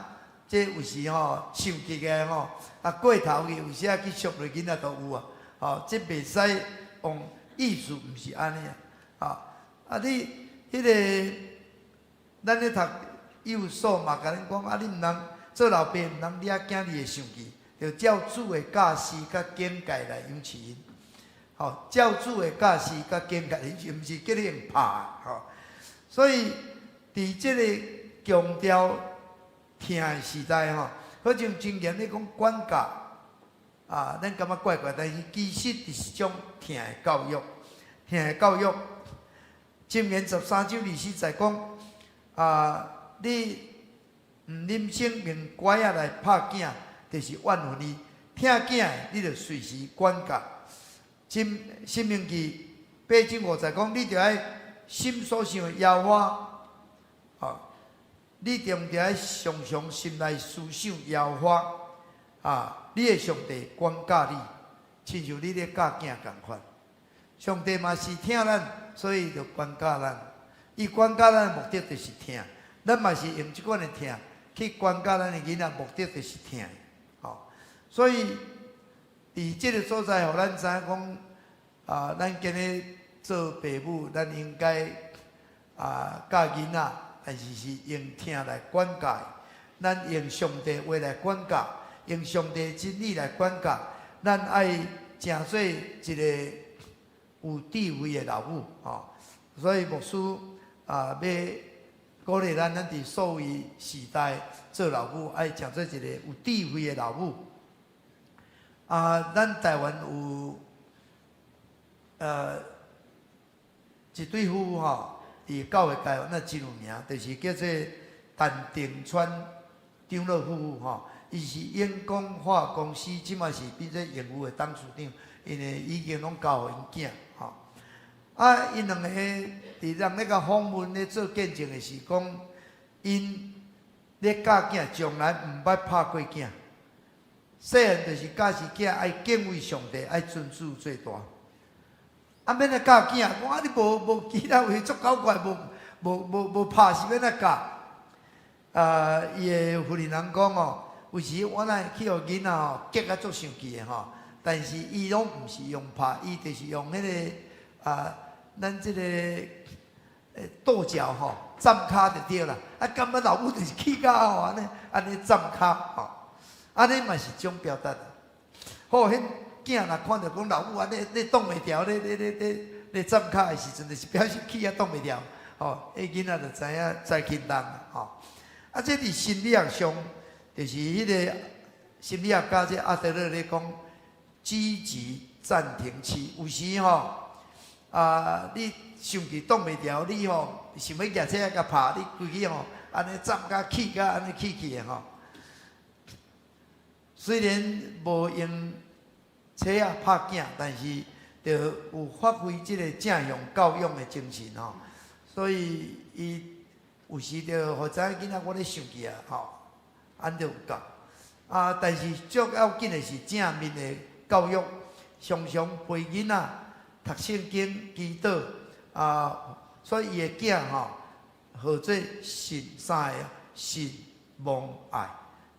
這有時吼生氣起來吼，啊過頭去，有時仔去傷著囡仔都有啊，吼，這袂使用意思，毋是按呢啊，啊你彼个咱咧讀幼數嘛，共恁講啊，你毋通做老爸，毋通掠囝兒會生氣，著照主的教示佮警戒來養飼𪜶。吼，照主的教示佮警戒，毋是叫你用拍，吼。所以佇這個強調疼的時代，吼，好像箴言咧講管教，啊，咱感覺怪怪，但是其實就是一種疼的教育，疼的教育。箴言13章24節講，啊，你毋忍心用拐仔來拍囝，就是怨恨伊；疼囝的，你就隨時管教。箴申命記8章5節講，你著愛心所想的耶和華，吼，你定著愛常常心內思想耶和華，啊，你的上帝管教你，親像你咧教囝仝款。上帝嘛是疼咱，所以就管教咱。伊管教咱的目的就是疼，咱嘛是用這款的疼去管教咱的囡仔，目的就是疼。吼，所以佇這个所在，予咱知影講，啊，咱今日做爸母，咱應該啊教囡仔，但是是用疼來管教。咱用上帝話來管教，用上帝真理來管教。咱愛成做一個有智慧的老母，吼。所以牧師啊，欲鼓勵咱，咱佇數位時代做老母，愛成做一個有智慧的老母。啊，咱台灣有一對夫婦吼，佇教會界那真有名，就是叫做陳定川長老夫婦吼。伊是永光化公司，這馬是變做永裕的董事長，因為已經攏交予𪜶囝吼。啊，𪜶兩個佇人咧共訪問咧做見證的是講，𪜶咧教囝從來毋捌拍過囝。細漢就是教示囝愛敬畏上帝，愛尊主做大。啊，欲按怎教囝？講啊，你無其他話足搞怪，無拍是欲按怎教？啊，伊的婦人人講哦，有時我若去予囡仔吼激甲足生氣的吼，但是伊攏毋是用拍，伊就是用彼个啊，咱這个倒腳吼，站跤就對啦。啊，感覺老母就是氣甲吼，按呢按呢站跤吼，按呢嘛是一種表達。好，彼囝若看著講老母按呢咧擋袂牢，咧咧咧咧咧站跤的時陣，就是表示氣啊擋袂牢。吼，彼囡仔就知影知轻重啊，吼。啊，這佇心理學上，就是彼个心理學家這阿德勒咧講，積極暫停期。有時吼，啊，你生氣擋袂牢，你吼想欲舉錘仔共拍，你規氣吼，按呢站甲氣甲按呢氣氣的吼。雖然無用錘仔拍囝，但是著有發揮這个正向教養的精神吼。所以伊有時著予知影囡仔我咧生氣啊，吼，按呢就有夠。啊，但是最要緊的是正面的教育，常常陪囡仔讀聖經、祈禱啊，所以伊的囝吼，號做信三个信望愛，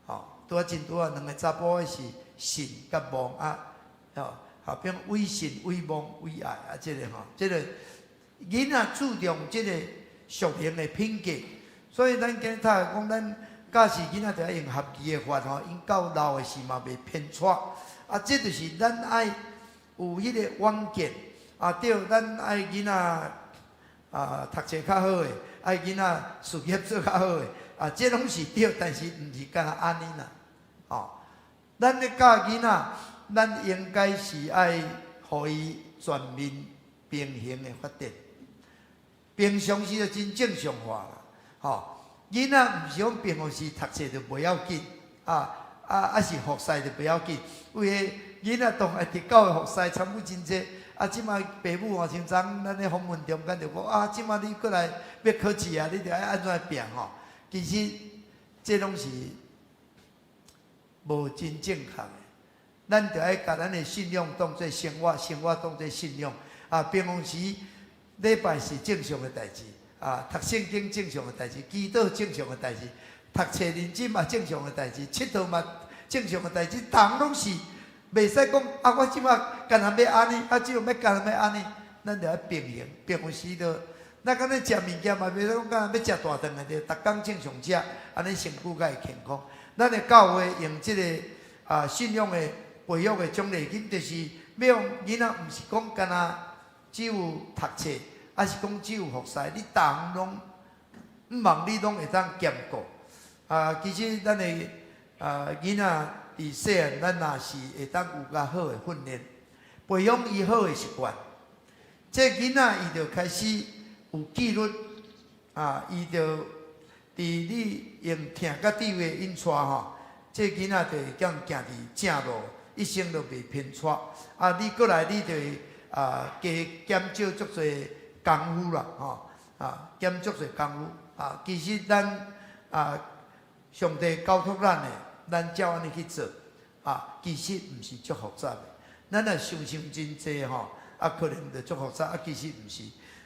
吼，拄仔真拄仔兩个查埔的是信佮望啊，吼，後邊為信、為望、為愛啊，這个吼，這个囡仔注重這个屬靈的品格，所以咱今日讀講咱教示囡仔著愛用合宜的法吼，𪜶到老的時嘛袂偏跩。啊，這就是咱愛有彼个遠見，啊對，咱愛囡仔啊讀冊較好的，愛囡仔事業做較好的，啊，這攏是對，但是毋是干焦按呢啦，吼。咱咧教囡仔，咱應該是愛予伊全面平衡的發展。平常時就真正常化啦，吼。囡仔毋是講平常時讀冊就袂要緊，啊啊啊是服侍就袂要緊。為個囡仔當愛佇教會服侍參與真濟，啊，這馬爸母吼像昨咱咧訪問中間就講啊，這馬你過來欲考試啊，你著愛按怎拼吼？其實這攏是無真正確的。咱著愛共咱的信仰當做生活，生活當做信仰。啊，平常時禮拜是正常的代誌，啊，讀聖經正常的代誌，祈禱正常的代誌，讀冊認真嘛正常的代誌，𨑨迌嘛正常的代誌，逐項攏是袂使講啊！我這馬干焦欲按呢，啊，這馬欲干焦欲按呢，咱著愛平衡，平常時著，咱敢若食物件嘛，袂使講干焦欲食大頓的，著逐工正常食，按呢身軀才會健康。咱的教會用這个啊信仰的培育的獎勵金，就是欲予囡仔，毋是講干焦只有讀冊，抑是講只有服侍，你逐項攏毋望你攏會當兼顧。啊，其實咱的啊囡仔佇細漢，咱若是會當有較好的訓練，培養伊好的習慣，這囡仔伊就開始有紀律，啊，伊就佇你用疼佮智慧引帶吼，這囡仔就會當行佇正路，一生都袂偏跩。啊，你過來你就會啊，加減少足濟功夫啦，吼，啊，減足濟功夫。啊，其實咱啊，上帝交託咱的，咱照按呢去做，啊，其實毋是足複雜的。咱若想想真濟吼，啊，可能就足複雜，啊，其實毋是。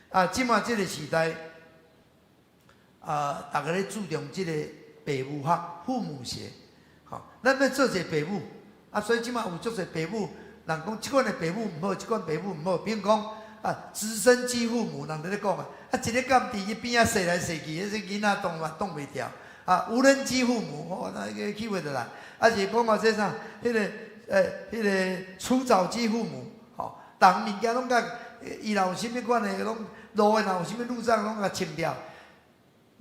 啊，這馬這个時代，啊，逐个咧注重這个爸母學、父母學，吼，咱欲做一个爸母，啊，所以這馬有足濟爸母，人講這款的爸母毋好，這款爸母毋好，比如講啊，直升機父母，人佇咧講啊，啊，一个崁佇伊邊仔踅來踅去，彼個囡仔擋嘛擋袂牢。啊，無人機父母，哦，那個去袂得來，啊是講啊，這啥，彼个，彼个除草機父母，吼，逐項物件攏共，伊若有啥物款的，攏路的若有啥物路障，攏共清掉。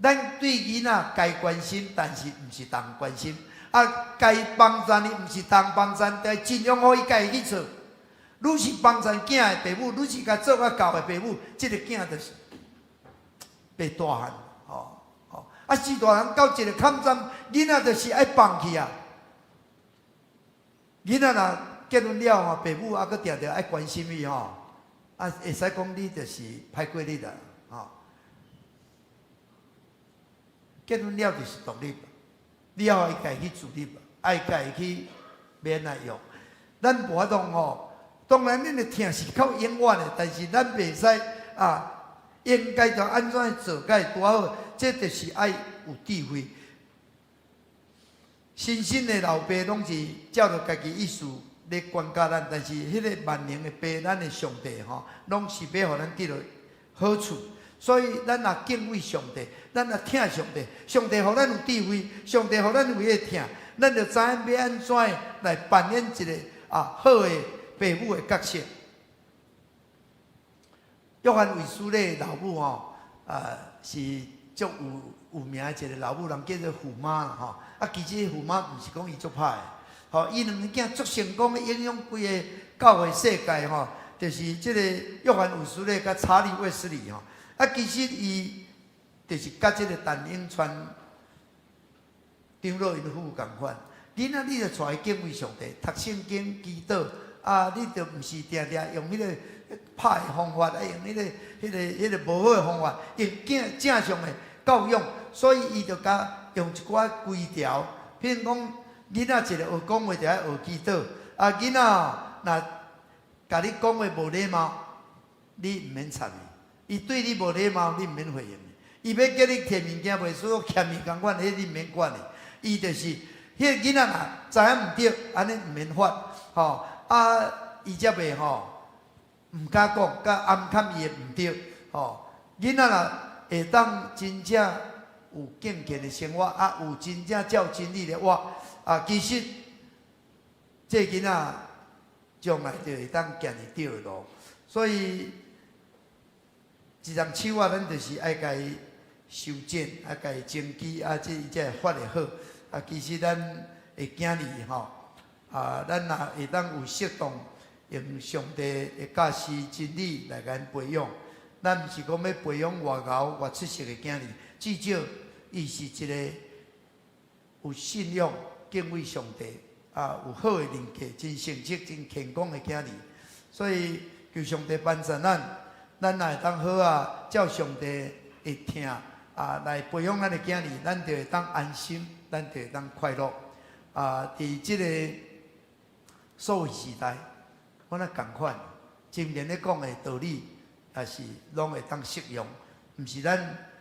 咱對囡仔該關心，但是毋是逐項關心。啊，該幫贊的毋是逐項幫贊，但盡量予伊家己去做。愈是幫贊囝的爸母，愈是共做較夠的爸母，這个囝就是袂大漢，吼吼。啊，序大人到一个坎站，囡仔就是愛放棄啊。囡仔若結婚了吼，爸母猶閣定定愛關心伊吼，啊，會使講你就是歹過日啦，吼。結婚了就是獨立，你要愛家己去自立，愛家己去欲按怎用。咱無法度吼，當然恁的疼是較永遠的，但是咱袂使啊，應該著按怎做才會拄好，這就是愛有智慧。親身的老爸攏是照著家己意思咧管教咱，但是彼个萬能的爸，咱的上帝吼，攏是欲予咱得著好處。所以咱若敬畏上帝，咱若疼上帝，上帝予咱有智慧，上帝予咱有彼个疼，咱就知影欲按怎來扮演一个啊好的爸母的角色。約翰衛斯理老母吼，啊，是足有有名的一个老母，人叫做虎媽啦吼。啊，其實虎媽毋是講伊足歹的，吼，伊兩個囝足成功的影響規個教會世界吼，就是這個約翰衛斯理佮查理衛斯理吼。啊，其實伊就是佮這個陳永川長老𪜶夫婦仝款。囡仔，你著帶伊敬畏上帝，讀聖經、祈禱，啊，你著毋是定定用彼個拍的方法，啊，用彼個無好的方法，用正正常的教養，所以伊就共用一寡規條，譬如講，囡仔一个學講話，就愛學祈禱，啊，囡仔若共你講話無禮貌，你毋免插伊，伊對你無禮貌，你毋免回應伊，伊欲叫你提物件袂輸，欠伊仝款，彼你毋免管伊，伊就是。彼个囡仔若知影毋對，按呢毋免罰，吼啊，伊才袂吼，毋敢講，佮暗崁伊的毋對，吼。囡仔若會當真正有敬虔的生活，啊，有真正照真理來活，啊，其實這个囡仔將來就會當行佇對的路。所以，一叢樹仔，咱就是愛共伊修剪，愛共伊整枝，啊，這伊才會發會好。啊，其實咱的囝兒吼，啊，咱若會當有適當用上帝的教示真理來共𪜶培養，咱毋是講欲培養偌𠢕偌出色的囝兒，至少伊是一个有信仰、敬畏上帝，啊，有好的人格、真誠實、真虔恭的囝兒。所以求上帝幫助咱，咱若會當好啊，照上帝的疼啊來培養咱的囝兒，咱就會當安心，咱就會當快樂。啊，佇這个數位時代，我若仝款，箴言咧講的道理，也是攏會當適用，毋是咱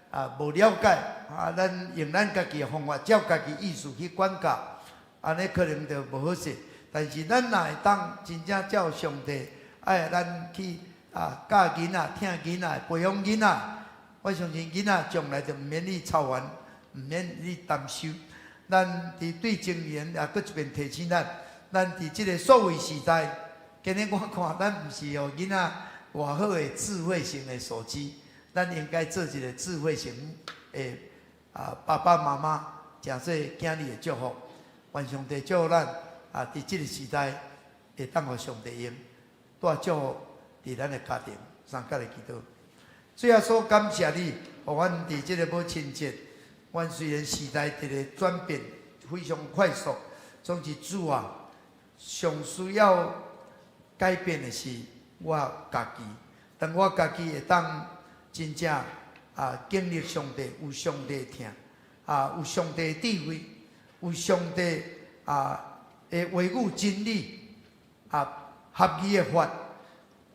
啊無了解啊，咱用咱家己的方法，照家己意思去管教，按呢可能就無好勢。但是咱若會當真正照上帝愛咱去啊教囡仔、疼囡仔、培養囡仔，我相信囡仔將來就毋免你操煩，毋免你擔心。咱佇對箴言也閣一遍提醒咱，咱佇這个數位時代，今日我看咱毋是予囡仔偌好的智慧型的手機，咱應該做一个智慧型的啊爸爸媽媽，誠做囝兒的祝福。願上帝祝福咱啊！佇這个時代會當予上帝用，帶祝福佇咱的家庭，三佮來祈禱。主耶穌感謝你，予阮佇這个母親節。阮雖然時代佇咧轉變非常快速，總之主啊，上需要改變的是我家己。當我家己會當真正啊經歷上帝，有上帝的疼，啊有上帝的智慧，有上帝啊的話語真理，啊合宜的法，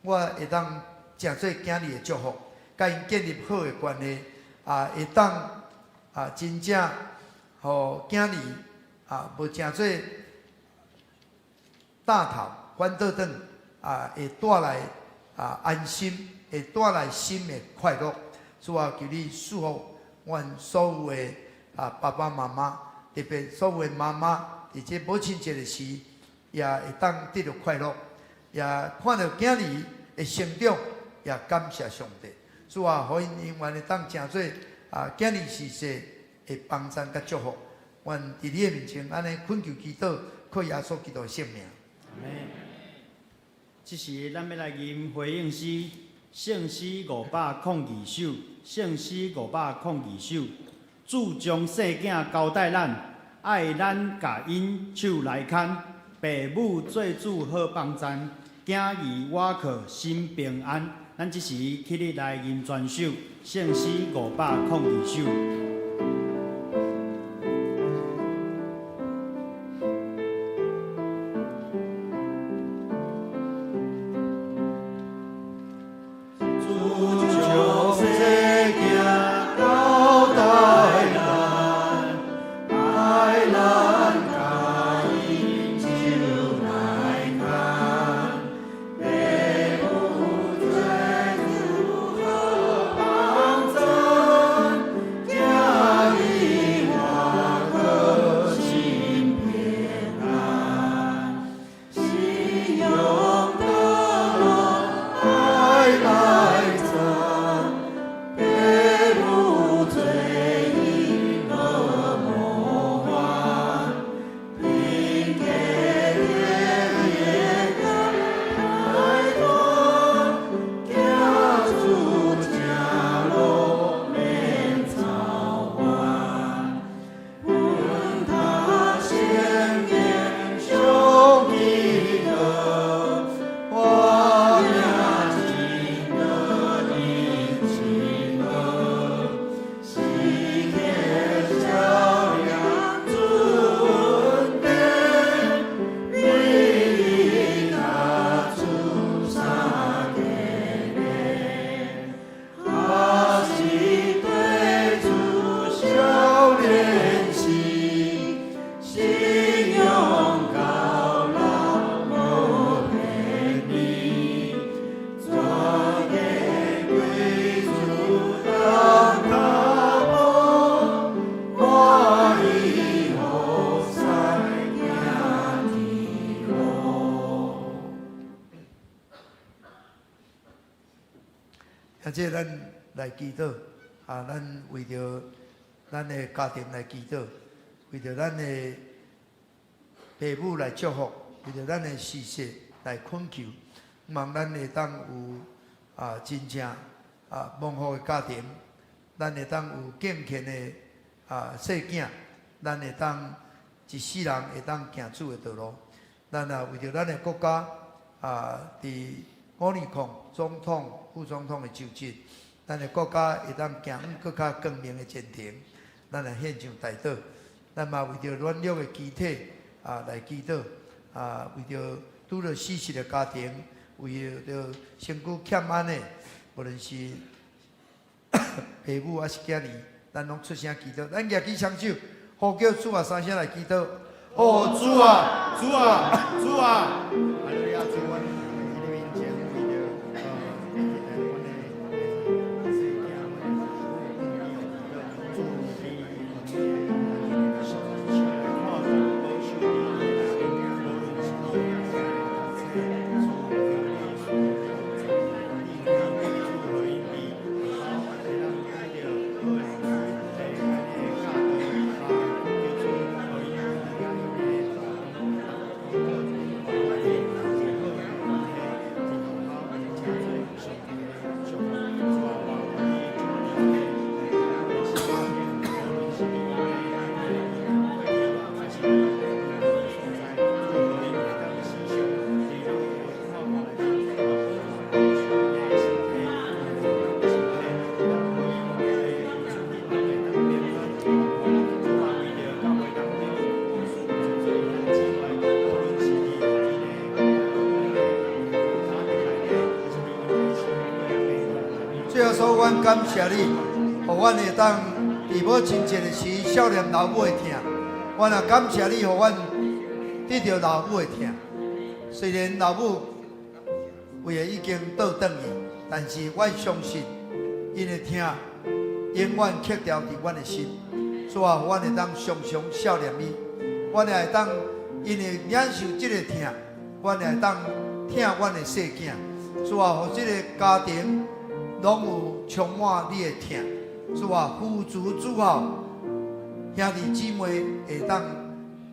我會當誠做囝兒的祝福，共𪜶建立好的關係，啊會當。啊，真正予囝兒啊，無誠做大頭反倒轉啊，會帶來啊安心，會帶來心的快樂。主啊，求你賜福阮所有的啊爸爸媽媽，特別所有的媽媽，佇這母親節的時，也會當得著快樂，也看著囝兒的成長，也感謝上帝。主啊，予𪜶永遠會當誠做啊囝兒是世的幫贊佮祝福。願佇你的面前按呢懇求祈禱，靠耶穌基督的聖名。阿們。這時咱欲來吟回應詩，聖詩502首，聖詩502首。主將細囝交代咱，愛咱共𪜶手來牽，爸母做主好幫贊，囝兒倚靠心平安。咱這時起立來吟全首，聖詩502首。主這咱來祈禱，啊，咱為著咱的家庭來祈禱，為著咱的爸母來祝福，為著咱的事實來懇求，望咱會當有啊真正啊蒙福的家庭，咱會當有敬虔的啊細囝，咱會當一世人會當行主的道路。咱也為著咱的國家啊，佇五年控總統、副總統的就職，咱的國家會當行往閣較光明的前程，咱來獻上代禱。咱嘛為著軟弱的肢體啊來祈禱，啊為著拄著死侍的家庭，為著身軀欠安的，無論是爸母抑是囝兒，咱攏出聲祈禱。咱舉起雙手，呼叫主啊，三聲來祈禱。哦，主啊，主啊，主啊！哈利路亞，主，阮佇你面前為著阮的細囝，阮的主，你看顧保守佇內面，無論是老冊，主求你賜你主予𪜶佇學校會當得著好的的教導，啊，求主予𪜶佮𪜶的功課是好的關係，佇學校誠濟上帝的祝福，主啊，我願意將你的生命，無論是佇過去，還是佇所在，主予𪜶會當時常佇你的看顧內面，保守𪜶的身體，身體，會當予𪜶主恁攏會當平安蒙福。主啊，為著教會當中有真濟兄弟姊妹，無論是佇𪜶的家庭內底，還是佇𪜶的生活的病痛內面。主耶穌，阮感謝你，予阮會當佇母親節的時數念老母的疼。阮也感謝你，予阮得著老母的疼。雖然老母為的已經倒轉去，但是阮相信，𪜶的疼永遠刻牢佇阮的心。主啊，予阮會當常常數念伊，阮也會當因為領受這個疼，阮也會當疼阮的細囝。主啊，予這個家庭攏有充滿你的疼。主啊，扶持主後，兄弟姊妹會當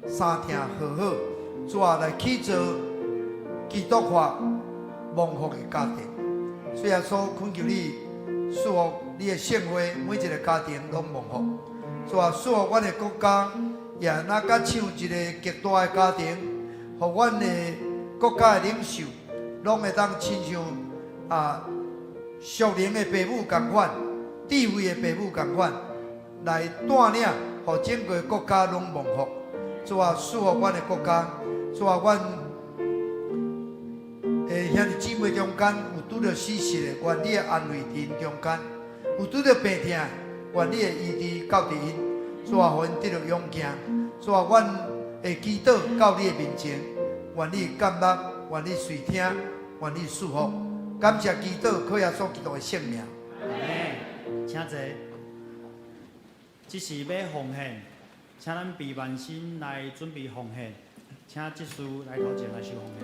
相疼和好。主啊，來去做基督化蒙福的家庭。主耶穌懇求你賜福你的聖會，每一個家庭攏蒙福。主啊，賜福阮的國家，也若佮像一個極大的家庭，予阮的國家的領袖，攏會當親像啊屬靈的爸母仝款，智慧的爸母仝款，來帶領，予整個國家攏蒙福。主啊，賜福阮的國家，主啊，阮的兄弟姊妹中間有拄著死侍的，願你的安慰佇𪜶中間；有拄著病痛，願你的醫治到佇𪜶。主啊，予𪜶得著勇健。主啊，阮會祈禱到你的面前，願你感納，願你垂聽，願你賜福。感謝祈禱，靠耶穌基督的聖名。阿們，請坐。這是欲奉獻，請咱備萬心來準備奉獻，請執事來頭前來收奉獻。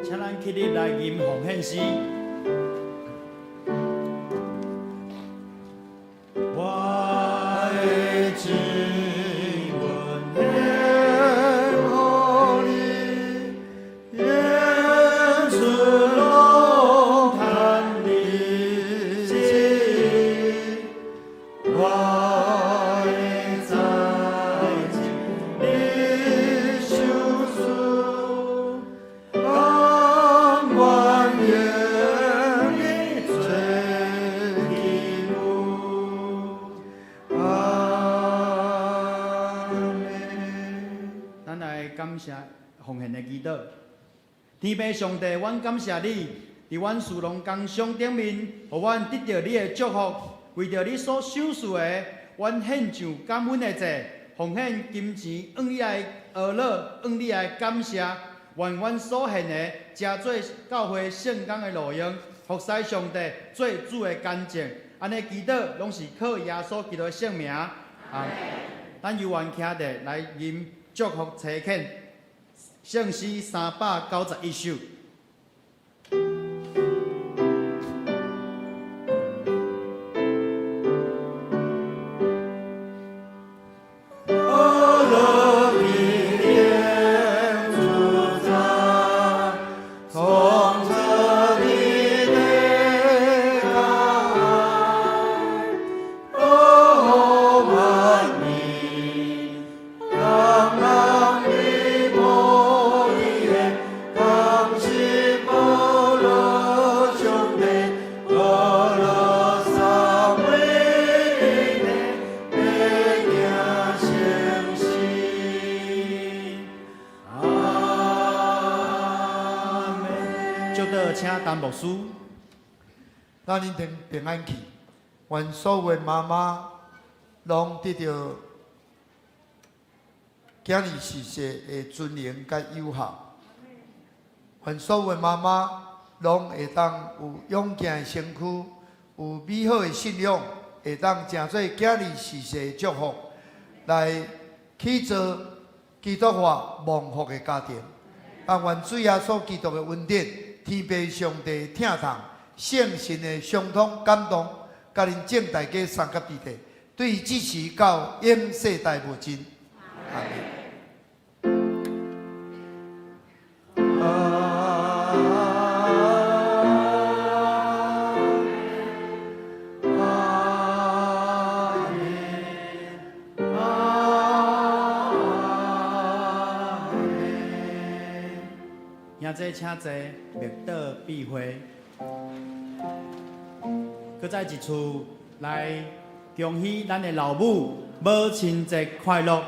請咱起立來吟奉獻詩。我的指紋獻予你，演出攏趁你旨意，我的才情你收取。奉獻的祈禱。天父上帝，阮感謝你，佇阮事農工商頂面，予阮得著你的祝福，為著你所賞賜的，阮獻上感恩的祭，奉獻金錢，向你來呵咾，向你來感謝。願阮所獻的，成做教會聖工的路用，服侍上帝，做主的見證。按呢祈禱，攏是靠耶穌基督的聖名。啊，咱由願徛佇來吟祝福差遣，聖詩391首。請陳牧師。咱恁平平安去，願所有媽媽攏得著囝兒受洗的尊榮佮有效。願所有媽媽攏會當有勇健的身軀，有美好的信仰，會當成做囝兒受洗的祝福，來去做基督化蒙福的家庭。但願主耶穌基督的恩典、天父上帝的疼痛、聖神的相通感動，佮恁眾大家三甲弟弟，對這時到永世代無盡。阿們。兄弟請坐，默禱閉會。閣再一次來恭喜咱的老母母親節快樂。